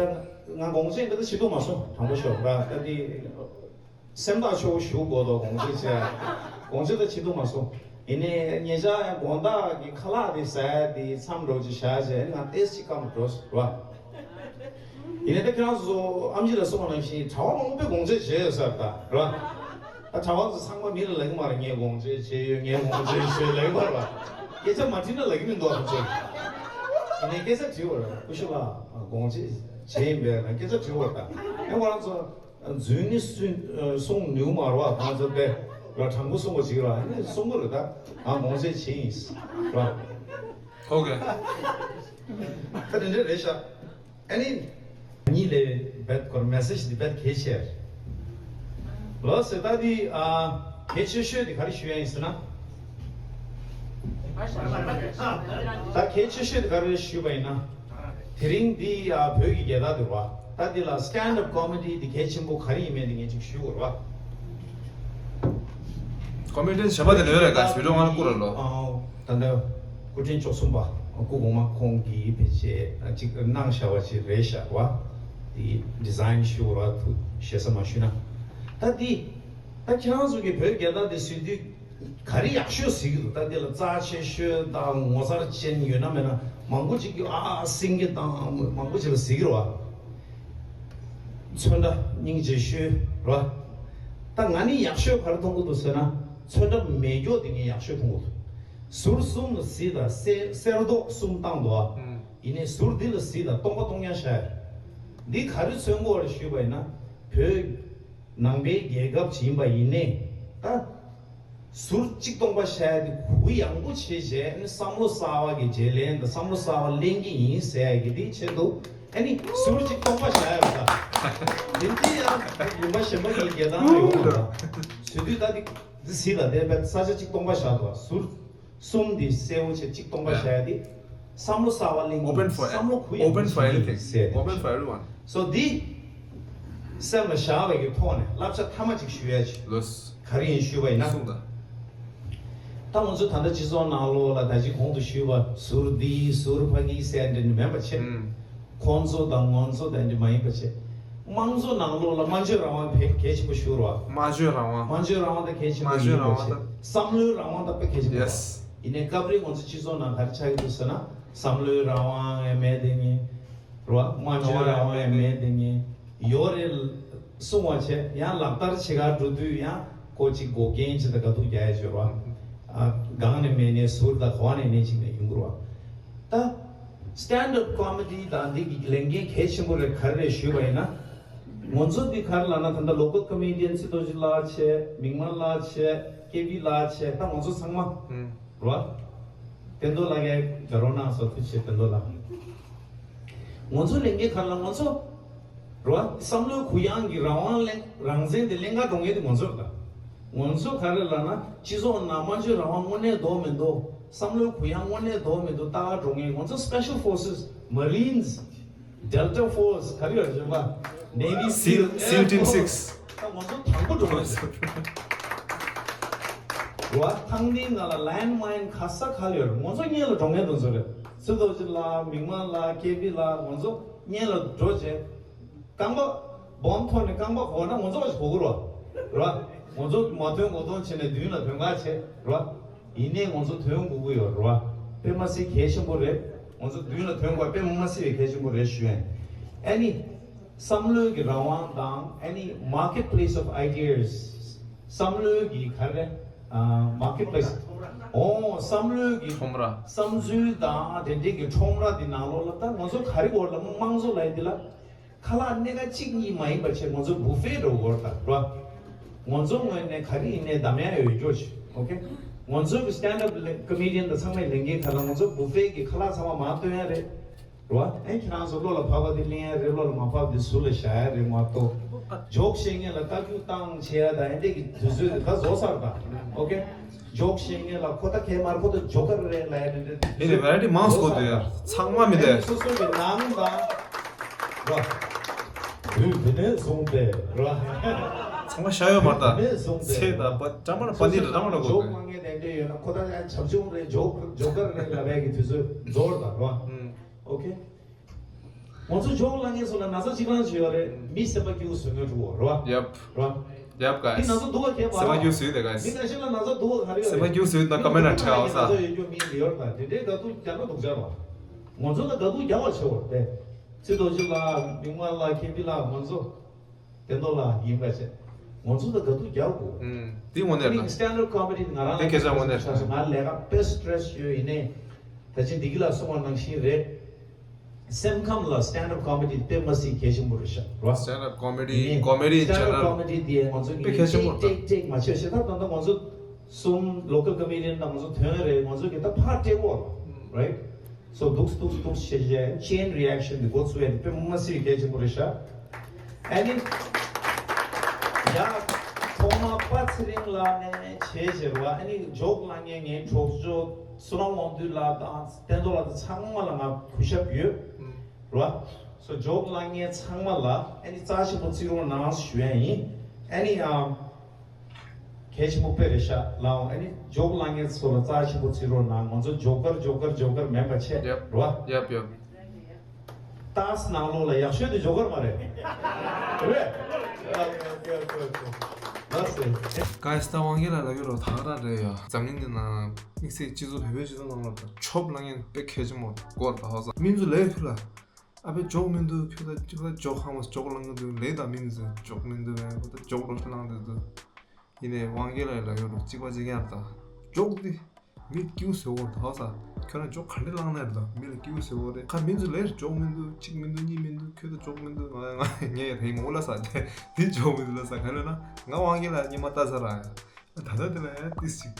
ང་དགོངས་བཞེད་འདི་ལྟ་བྱེད་ཐུབ་མ་སོང་། དྲང་པོ་ཤོད་ར། ད་དེ་སེམས་ཐག་ཆོད་པོ་ཞུ་དགོས་དོ། དགོངས་བཞེད་བྱས། དགོངས་བཞེད་ད་བྱེད་ཐུབ་མ་སོང་། ཡིན་ནའི་ཉེ་ཆར་ཡང་དགོང་དག་གི་ཁ་ལག་དེ་ཟ་ཡ་དེ་མཚམས་འགྲོ་ཅིག་བཞག་བྱས་ང་ཏོག་ཙམ་སྐམ་འགྲོ་ར། ཡིན་ནའི་ད་ཁྱེད་རང་ཚོ་ཨམ་ཆི་ལགས་གསུངས་པ་ནང་བཞིན་གྲྭ་པ་མང་པོས་དགོངས་བཞེད་བྱས་ཡོད་ས་རེད་ད་ར། ད་གྲྭ་པ་ཚོ་ཚང་མ་མི་ལ་ལབ་ཀྱི་མ་རེད། ངས་དགོངས་བཅོལ་བྱས་ཡོད། ངས་དགོངས་བཅོལ་བྱས་ལབ་ཀྱི་མ་རེད་པ། སྐད་ཆ་མ་དྲིས་ན་ལབ་ཀྱི་མི་འདུག་ཨ་ཁོ་ཚོས། ངས་སྐད་ཆ་དྲིས་པ་རེད། སྐུ་ཞབས་ལགས་དགོངས་བཅོལ་བྱས་ཡིན་པས་ན་སྐད་ཆ་དྲིས་པ་རེད། ད་ངས་ཁོ་རང་ཚོ་རྫུན་ནི་གསུང་གསུང་ནུས་མ་རེད་པ། ཁོ་རང་ཚོ་དཔེ་ར་དྲང་པོ་གསུང་པ་ཅིག་ར་ནི་གསུང་གི་རེད། ད་ང་དགོངས་བཅོལ་བྱས་ཡིན་ར། ཨོ་ཁེ། ད་དེ་འདྲ་རེད་ཤག་ཨ་ནི། གཉིས་ལས་རྦད་ཁོར་མེ་སེ་ཇི་འདི་རྦད་གལ་ཆེ། ལགས་སོ། ད་འདི་ཨ་གལ་ཆེ་ཤོས་འདི་ག་རེ་ཞུ་ཡ་ཡིན་ཟེར་ན། ད་གལ་ཆེ་ཤོས་འདི་ག་རེ་ཞུས་པ་ཡིན་ན། དེ་རིང་འདི་ཨ་བོད་ཀྱི་རྒྱལ་དར་འདི་རེད་པ། ད་འདི་ལ་stand up comedy འདི་གལ་ཆེན་པོ་ག་རེ་ཡིན་མིན་འདི་ངས་ཅིག་ཞུ་དགོས་རེད་པ། ཀོ་མེ་ཌི་ཡན་གཞན་པ་དེ་ལས་རེད་ག་བོད་ལྗོངས་ང་ལ་བསྐུར་ར་ལོ། ཨ། ད་ལྟ་སྐུ་ཕྲེང་བཅུ་གསུམ་པ་སྐུ་གོང་མ་ཁོང་གིས་ཕལ་ཆེར་ཅིག་གནང་བཞག་པ་ཅིག་རེད་ཤག་པ། དེ་ཌི་ཛའིན་ཞུ་ར་ཐུ་ཞེ་ས་མ་ཞུས་ན། ད་འདི་ད་ཁྱེད་རང་ཚོ་གིས་བོད་རྒྱལ་དར་དེ་གཟིགས་དུས་ག་རེ་ཡག་ཤོས་གཟིགས་ཀྱི་འདུག་ད་འདི་ལ་རྩ་ཆེ་ཤོས་དང་ངོ་མཚར་ཅན་ཡོད་ན་མེད་ན་མང་པོ་ཅིག་གིས་ཨ་སེང་གེ་དང་མང་པོ་ཅིག་ལ་གཟིགས་ཀྱི་རེད་པ། ཚོན་ཁྲ་སྙིང་རྗེ་ཤོས་རེད་པ། ད་ང་ནི་ཡག་ཤོས་ག་རེ་མཐོང་གི་འདུག་ཟེར་ན་ཚོན་ཁྲ་མེད་མགྱོགས་དེ་ངས་ཡག་ཤོས་མཐོང་གི་འདུག་ཟུར་གསུམ་ལ་གཟིགས་དང་གསེར་གསེར་མདོག་གསུམ་བཏང་འདུག་ཨ། ཡིན་ནའི་ཟུར་འདི་ལ་གཟིགས་དང་སྟོང་པ་སྟོང་རྐྱང་ཤར། འདི་ག་རེ་མཚོན་གྱི་ཡོད་རེད་ཞུས་པ་ཡིན་ན། བོད་ནང་པའི་རྒྱལ་ཁབ་ཅིག་ཡིན་པ་ཡིན་ནའི་ད། ཟུར་གཅིག་སྟོང་པ་ཤར་ཡ་དེ་གུ་ཡངས་པོ་བྱས་བྱས་ནི་བསམ་བློ་གསར་བ་གི་བརྗེ་ལེན་དང་བསམ་བློ་གསར་བ་ལེན་གྱི་ཡིན་ཟེར་ཡ་གི་དེའི་ཆེད་དུ་ཨ་ནི་ཟུར་གཅིག་སྟོང་པ་ཤར་ཡ་རེད་ད། དེ་འདི་ཡང་ལུང་པ་གཞན་པ་གི་རྒྱལ་ཐང་ལ་ཡོང་བ་རེད། ཟེར་དུས་ད་འདི་འདི་ཟིག་ལ་དེ་བས་ས་ཆ་གཅིག་སྟོང་པ་ཤར་འདུག་ཟུར་གསུམ་འདི་གསལ་བོ་བྱས་གཅིག་སྟོང་པ་ཤར་ཡ་དེ་བསམ་བློ་གསར་བ་ལེན་གྱི་ཡིན། Open for བསམ་བློ་གུ་ཡངས་པོ་བྱེད་ཀྱི་ཡིན་ཟེར་ཏེ། Open for everyone. So འདི་སེམས་ལ་བཞག་པའི་གི་ཐོག་ནས་བསླབ་བྱ་མཐའ་མ་གཅིག་ཞུ་ཡ་ཅིག་ལོས། ག་རེ་ཡིན་ཞུས་པ་ཡིན་ན། གསུངས་དང་། ད་ང་ཚོ་ད་ལྟ་སྤྱི་ཚོགས་ནང་ལོགས་ལ་ད་ཅི་གོང་དུ་ཞུས་པ་ཟུར་འདི་ཟུར་ཕ་གི་ཟེར་འདྲ་ནི་མེད་པ་བྱས། ཨུམ། ཁོང་ཚོ་དང་ང་ཚོ་དང་འདྲ་མ་ཡིན་པ་བྱས། དམངས་གཙོ་ནང་ལོགས་ལ་སྨྲ་བརྗོད་རང་དབང་ཕལ་གལ་ཆེན་པོ་ཞུ་རོགས། སྨྲ་བརྗོད་རང་དབང་། སྨྲ་བརྗོད་རང་དབང་ད་གལ་ཆེན་པོ་སྨྲ་བརྗོད་ཡིན་པ་རང་དབང་བྱས། ད། བསམ་བློའི་རང་དབང་ད་དཔེ་གལ་ཆེན་པོ་རེད། Yes. ཡིན་ནའི་སྐབས་རེ་ང་ཚོ་སྤྱི་ཚོགས་ནང་ག་རེ་ཆགས་ཀྱི་འདུག་ཟེར་ན་བསམ་བློའི་རང་དབང་ཡང་མེད་དེ་ངེས། རོ། སྨྲ་བརྗོད་རང་དབང་ཡང་མེད་དེ་ངེས། ཡོད་རེད་གསུང་བ་བྱས་ཡང་ལག་བསྟར་བྱེད་གར་འགྲོ་དུས་ཡང་ཁོ་གཅིག་འགོག་རྐྱེན་བྱེད་དང་དགའ་སྡུག་རྒྱག་ཡ་བྱེད་རོ། ཨ། སྒང་ནས་མེད་ནས་ཟུར་དང་གོང་ནས་ནས་གཅིག་ནས་ཡོང་གི་རོ། ད་stand up comedy དང་འདི་གི་ལས་འགན་གལ་ཆེན་པོ་རེད་ག་རེ་རེད་ཞུས་པ་ཡིན་ན། ང་ཚོ་འདི་ག་རེ་ལབ་ན་ད་ལྟ་local comedian ཚེ་རྡོ་རྗེ་ལགས་བྱས་མིག་དམར་ལགས་བྱས་ཀེ་བི་ལགས་བྱས་ད་ང་ཚོ་ཚང་མ། ཨུམ། རོ། བསྟན་རྡོར་ལགས་ཀྱིས་དགའ་རོགས་གནང་སོ་ཐུགས་རྗེ་ཆེ་བསྟན་རྡོར་ལགས། ང་ཚོ་ལས་འགན་ག་རེ་ལ་ང་ཚོ། རོ། བསམ་བློའི་གུ་ཡངས་ཀྱི་རང་དབང་ལེན་རང་བཙན་དེ་ལེན་ག་འགྲོ་མཁན་དེ་ང་ཚོ་རེད་ད། ང་ཚོ་ག་རེ་ལབ་ན་སྤྱི་ཚོགས་ནང་སྨྲ་བརྗོད་རང་དབང་དངོས་གནས་འདུག་མི་འདུག་བསམ་བློའི་གུ་ཡངས་དངོས་གནས་འདུག་མི་འདུག་ལྟ་ག་འགྲོ་མཁན་ང་ཚོ་special forces Marines Delta Force ག་རེ་ཡོད་རེད་པ། Navy SEAL, SEAL Team Six ད་ང་ཚོ་དང་པོ་འགྲོ་མཁན་རེད། རོ། ཐང་འདིའི་ནང་ལ་land mine ག་ས་ག་ལ་ཡོད་རེད། ང་ཚོ་སྔོན་ལ་འགྲོ་མཁན་དེ་ཚོ་རེད། ཚེ་རྡོ་རྗེ་ལགས་མིག་དམར་ལགས་ཀེ་བི་ལགས་ང་ཚོ་སྔོན་ལ་འགྲོ་བྱས། རྐང་པ་སྦོམ་ཐོག་ནས་རྐང་པ་གོག་ན་ང་ཚོ་ག་ཞིག་གོ་གི་རོ། རོ། ང་ཚོ་མ་ཐོན་གོ་ཐོན་བྱས་ནས་མདུན་ལ་ཐོན་ག་བྱས་རོ། ཡིན་ནའི་ང་ཚོ་ཐོན་དགོས་ཀྱི་ཡོད་རོ། དཔེ་མ་སྲིད་གལ་ཆེན་པོ་རེད། ང་ཚོ་མདུན་ལ་ཐོན་དགོས་དཔེ་མ་སྲིད་པའི་གལ་ཆེན་པོ་རེད་ཞུ་ཡིན། ཨ་ནི། བསམ་བློའི་གི་རང་དབང་དང་ཨ་ནི་marketplace of ideas བསམ་བློའི་གི་ག་རེ། ཨ། marketplace ཨོ་བསམ་བློའི་གི་ཁྲོམ་ར། བསམ་ཚུལ་དང་དེ་འདྲའི་གི་ཁྲོམ་ར་འདི་ནང་ལོགས་ལ་ད་ང་ཚོ་ག་རེ་གོ་ལ་དམངས་གཙོ་ལབ་ཡ་འདི་ལ། ཁ་ལག་སྣེ་ཁ་གཅིག་གཉིས་མ་ཡིན་པ་བྱས་ང་ཚོ་བུ་ཕེ་འགྲོ་དགོས་རེད་ད་རོ། ང་ཚོ་ངོས་ནས་ག་རེ་ཡིན་ནའི་གདམ་ཡ་ཡོད་རྒྱུ་ཞིག་ཨོ་ཁེ། ང་ཚོ་གི་stand up comedian དང་ཚང་མའི་ལས་འགན་ག་ལ་ང་ཚོ་བུ་ཕེ་གི་ཁ་ལག་ཚང་མ་མར་སྟོན་ཡ་རེད་རོ། ཨེ་ཁྱེད་རང་ཚོ་བློ་ལ་བབ་པ་དེ་ལེན་ཡ་རེད། བློ་ལ་མ་བབ་དེ་ཟུར་ལ་བཞག་ཡ་རེད་མ་གཏོགས། ཇོག་བཤད་མཁན་ལ་བཀའ་བཀྱོན་བཏང་བྱེད་ཡ་དང་ཨེ་འདྲས་ཀྱི་དུས་ཚོད་དེ་ད་རྫོགས་ཚར་ད་ཨོ་ཁེ། ཇོག་བཤད་མཁན་ལ་ཁོ་ད་ཁེ་མར་ཁོ་ད་ཇོ་ཀར་རེད་ལབ་ཡ་དེ་འདྲ། ཨེ་ནི་variety མང་སུ་གོ་དུས་ཡ་ཚང་མ་མི་དེ། སོ་སོ་གི་ནང་དང་། ར། དུས་དེ་ནས་བཟུང་སྟེ་ར། ཚང་མ་ཤ་ཡོད་མ་རེད་ད། དེ་ནས་བཟུང་སྟེ། ཚེ་དང་པ་འདྲ་མ་འདྲ་པ་ནི་འདྲ་མ་འདྲ་གོ་ཇོག་དུས། མ་ངེས་དེ་འདྲ་ཡོད་ན་ཁོ་ད་ཡང་བྱབ་ཆུང་རེད། ཇོག་ཇོ་ཀར་རེད་ལབ་ཡ་གི་དུས་ཚོད་རྫོགས་ར་ར། ཨུམ། ཨོ་ཁེ། ང་ཚོ་ཇོག་ལ་ངེས་སོང་ན་ན་ཚ་གཅིག་རང་ཞིག་ཡོད་རེད། མི་སེམས་པ་སྐྱིད་པོ་བཟོ་མཁན་འགྲོ་བ་རེད་བ། Yep. རེད་བ། Yep, guys. དེ་ན་ཚ་འདུག་བ་ཁྱད་པར། སེམས་པ་སྐྱིད་པོ་བཟོས་དེ་guys། མི་ཁ་ཤས་ལ་ན་ཚ་འདུག་བ་ག་རེ་ཡོད་རེད། སེམས་པ་སྐྱིད་པོ་བཟོས་ན་ཀ་མེན་ཊ་ཁྲིད་ཨའོ་ས། ན་ཚ་ཡོད་རྒྱུ་མི་ཡོད་རེད་ད། དེ་འདྲའི་དགའ་སྡུག་རྒྱག་ན་སྡུག་ཅག་རེད་བ། ང་ཚོ་ལ་དགའ་སྡུག་རྒྱག་པ་བྱེད་བ་རེད། ཚེ་རྡོ་རྗེ་ལགས་མིག་དམར་ལགས་ཁེ་པི་ལགས་ང་ཚོ། དེ་འདྲ་ལ་ཡིན་པ་བྱེད། ང་ཚོ་ད་ག་དུས་རྒྱག་དགོས། ཨུམ། འདི་དངོས་གནས་རེད། ཨ་ནི་stand up comedy ང་རང་དེ་སྐད་ཆ་དངོས་གནས་རེད། ང་ལས་ཀ་དཔེ་stress ཡོད་ཡིན་ནའི། ད་ཅི་འདི་གི་ལ་གསུངས་པ་ནང་བཞིན་རེད། སེམས་ཁམས་ལ་stand up comedy དཔེ་མ་སྲིད་གལ་ཆེན་པོ་རེད་ཤག་རེད་བ། Stand up comedy ཡིན་ནའི་comedy in stand up general comedy དེ་ང་ཚོ་དཔེ་གལ་ཆེན་པོ་རེད། ཀྲིག་ཀྲིག་མ་བྱས་ཤེས་ཐབས་དང་ད་ང་ཚོ་གསུམ་local comedian དང་ང་ཚོ་ཐོན་རེད། ང་ཚོ་གི་ད་ཕར་སྤྲད་འོག་ལ་right། So འདུག་འདུག་འདུག་བྱས་བྱས་chain reaction དེ་འགོ་ཚུགས་ཡ་དེ་དཔེ་མ་སྲིད་གལ་ཆེན་པོ་རེད་ཤག་ཨ་ནི། ཡ། ཐོག་མ་པ་ཚེ་རིང་ལགས་ནས་བྱས་བྱས་རེད་བ། ཨ་ནི་ཇོག་ལབ་མཁན་ངའི་གྲོགས་ཇོ་བསོད་ནམས་དབང་འདུས་ལགས་དང་བསྟན་རྡོར་ལགས་དང་ཚང་མ་ལ་ང་གུས་ཞབས་ཡོད། རེད་བ། So ཇོག་ལབ་མཁན་ཚང་མ་ལ་ཨ་ནི་རྩ་ཆེན་པོ་བརྩི་རོགས་གནང་ཞུ་ཡ་ཡིན། ཨ་ནི་ཨམ། གལ་ཆེན་པོ་དཔེ་རེད་ཤག་ལའང་ཨ་ནི་ཇོག་ལབ་མཁན་ཚོ་ལ་རྩ་ཆེན་པོ་བརྩི་རོགས་གནང་། ང་ཚོ་ཇོ་ཀར་ཇོ་ཀར་ཇོ་ཀར་མིན་པ་བྱས། ཡབ། རེད་བ། ཡབ་ཡབ། ཏཱས་ནང་ལོགས་ལ་ཡག་ཤོས་དེ་ཇོ་ཀར་མ་རེད། རེད། ལགས་སེ། Guys ད་དབང་རྒྱལ་ལགས་ལབ་ཡོད་རོགས་ད་ག་རང་རེད་ཡ། འཛམ་གླིང་འདི་ནང་དམིགས་བསལ་སྤྱི་ཚོགས་བོད་པའི་སྤྱི་ཚོགས་ནང་ལ་ད་ཇོག་ལབ་མཁན་དཔེ་གལ་ཆེན་པོ་སྐོར་ད་ཧོ་ས་མི་ཚོ་ལས་ཕུ་ལ། ཨ་ཕའི་ཇོག་མི་འདུག་ཁྱོད་ད་ཁྱོད་ད་ཇོག་ཧ་མ་ཇོག་ལབ་མཁན་འདུག་ལས་ད་མི་འདུག་ཇོག་མི་འདུག་ཨ་ཁོ་ད་ཇོག་རོགས་ལངས་འདུག་ཡིན་ནའི་དབང་རྒྱལ་ལགས་ལབ་ཡོད་རོགས་གཅིག་པ་གཅིག་རྐྱང་ད་ཇོག་འདི། མི་སྐྱིད་པོ་བཟོ་བོ་དག་ས། ཁྱོད་རང་ཇོག་ག་འདྲ་བླངས་ནས་ལ་མི་ལ་སྐྱིད་པོ་བཟོ་བོ་རེད། ཁ་མི་ཚོ་ལས་ཇོག་མི་འདུག་གཅིག་མི་འདུག་གཉིས་མི་འདུག་ཁྱོད་ད་ཇོག་མི་འདུག་ང་ང་ངས་ད་ཡིན་མོ་ལ་ས་དེ་འདི་ཇོག་མི་འདུག་ལ་ས་ག་རེ་ན་ང་དབང་རྒྱལ་ལ་ཉི་མ་ལྟ་ས་ར་ཡ། ད་ལྟ་དེ་ལ་ཡ་ཏིས་ཅིག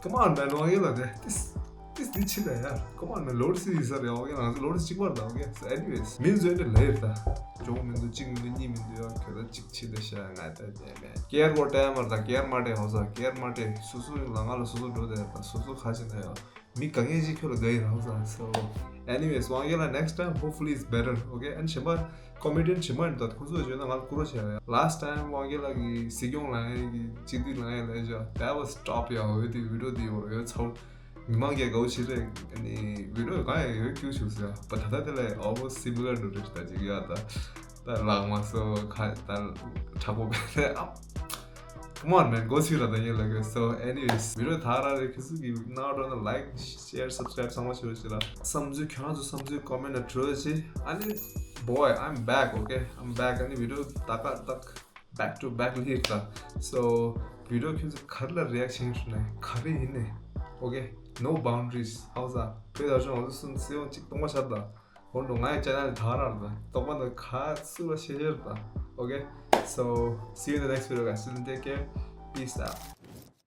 Come on man དབང་རྒྱལ་ལ་དེ་ཏིས་ཏིས་འདི་ཕྱི་ལ་ཡ། Come on man ལོར་སི་ཡི་ས་རེད་དབང་རྒྱལ་ལ་ང་ཚོ་ལོར་སི་གཅིག་པར་ད་ཨོ་ཀེ། So anyways མི་ཚོ་འདི་ལས་ད་ཇོག་མི་འདུག་གཅིག་མི་འདུག་གཉིས་མི་འདུག་ཡ་ཁྱོད་ད་གཅིག་ཕྱི་ལ་ཤ་ང་ད་དེ། ཀེར་གོ་ཊེ་མར་དང་ཀེར་མ་ཊེ་ཧོ་ས་ཀེར་མ་ཊེ་སུ་སུ་ལ་ང་ལ་སུ་སུ་འགྲོ་དེ་དང་སུ་སུ་ཁ་ཆེ་ན་ཡང་མི་ག་ངེས་ཅིག་ཁྱོད་ལ་དགའ་ཡིན་ཧོ་ས། So anyways དབང་རྒྱལ་ལ་next time hopefully it's better okay and གཞན་པ་comedian གཞན་པ་ཡིན་ད་ཁོ་ཚོ་བརྗོད་ན་ང་ལ་སྐུར་བ་བྱས་ཡ། Last time དབང་རྒྱལ་ལ་གི་སྲིད་སྐྱོང་ལ་ཡ་གི་སྤྱི་འཐུས་ལ་ཡ་ལ་ཡ་that was top ཡ། འོ་དེ་video དེ་ཡོད་ཚོ། མི་མང་གིས་དགའ་བོ་བྱེད་རེད། ཨ་ནི་video གང་ཡང་ཡོད་ཀྱུ་བྱུག་ཟེར་བ་ད་ལྟ་དེ་ལས་almost similar འགྲོ་རེད་ད་ཅིག་ཡ་ད་ད་ལག་མ་སོ་ཁ་ད་དྲག་པོ་བས་ཨ། Come on man go see ར་ད་ཡིན་ལ་གི། So anyways video ད་ར་རེད། ཁྱེད་ཚོ་གི་ན་འགྲོ་ན་like share subscribe ཚང་མ་བྱོས་ཤིག་ར། བསམ་ཚུལ་ཁྱོད་རང་ཚོ་བསམ་ཚུལ་comment ལ་བྲོས་ཤིག་ཨ་ནི་boy I'm back okay I'm back ཨ་ནི་video ད་ཀ་ད། Back to back ལྷིར་ད། So video ཁྱོད་ཚོ་ག་རེ་ལ་reaction ཡིན་ན་ག་རེ་ཡིན་ནས། Okay no boundaries ཧའོ་ས། བོད་ད་ཆུང་ང་ཚོ་སུན་སེ་ཡོང་གཅིག་སྟོང་པ་ཤར་ད། ཧོན་འགྲོ་ང་ཡི་channel ད་ར་ད་སྟོང་པ་ད་ག་སུ་ལ་ཤེར་ཤེར་ད། Okay so see you in the next video guys till then take care peace out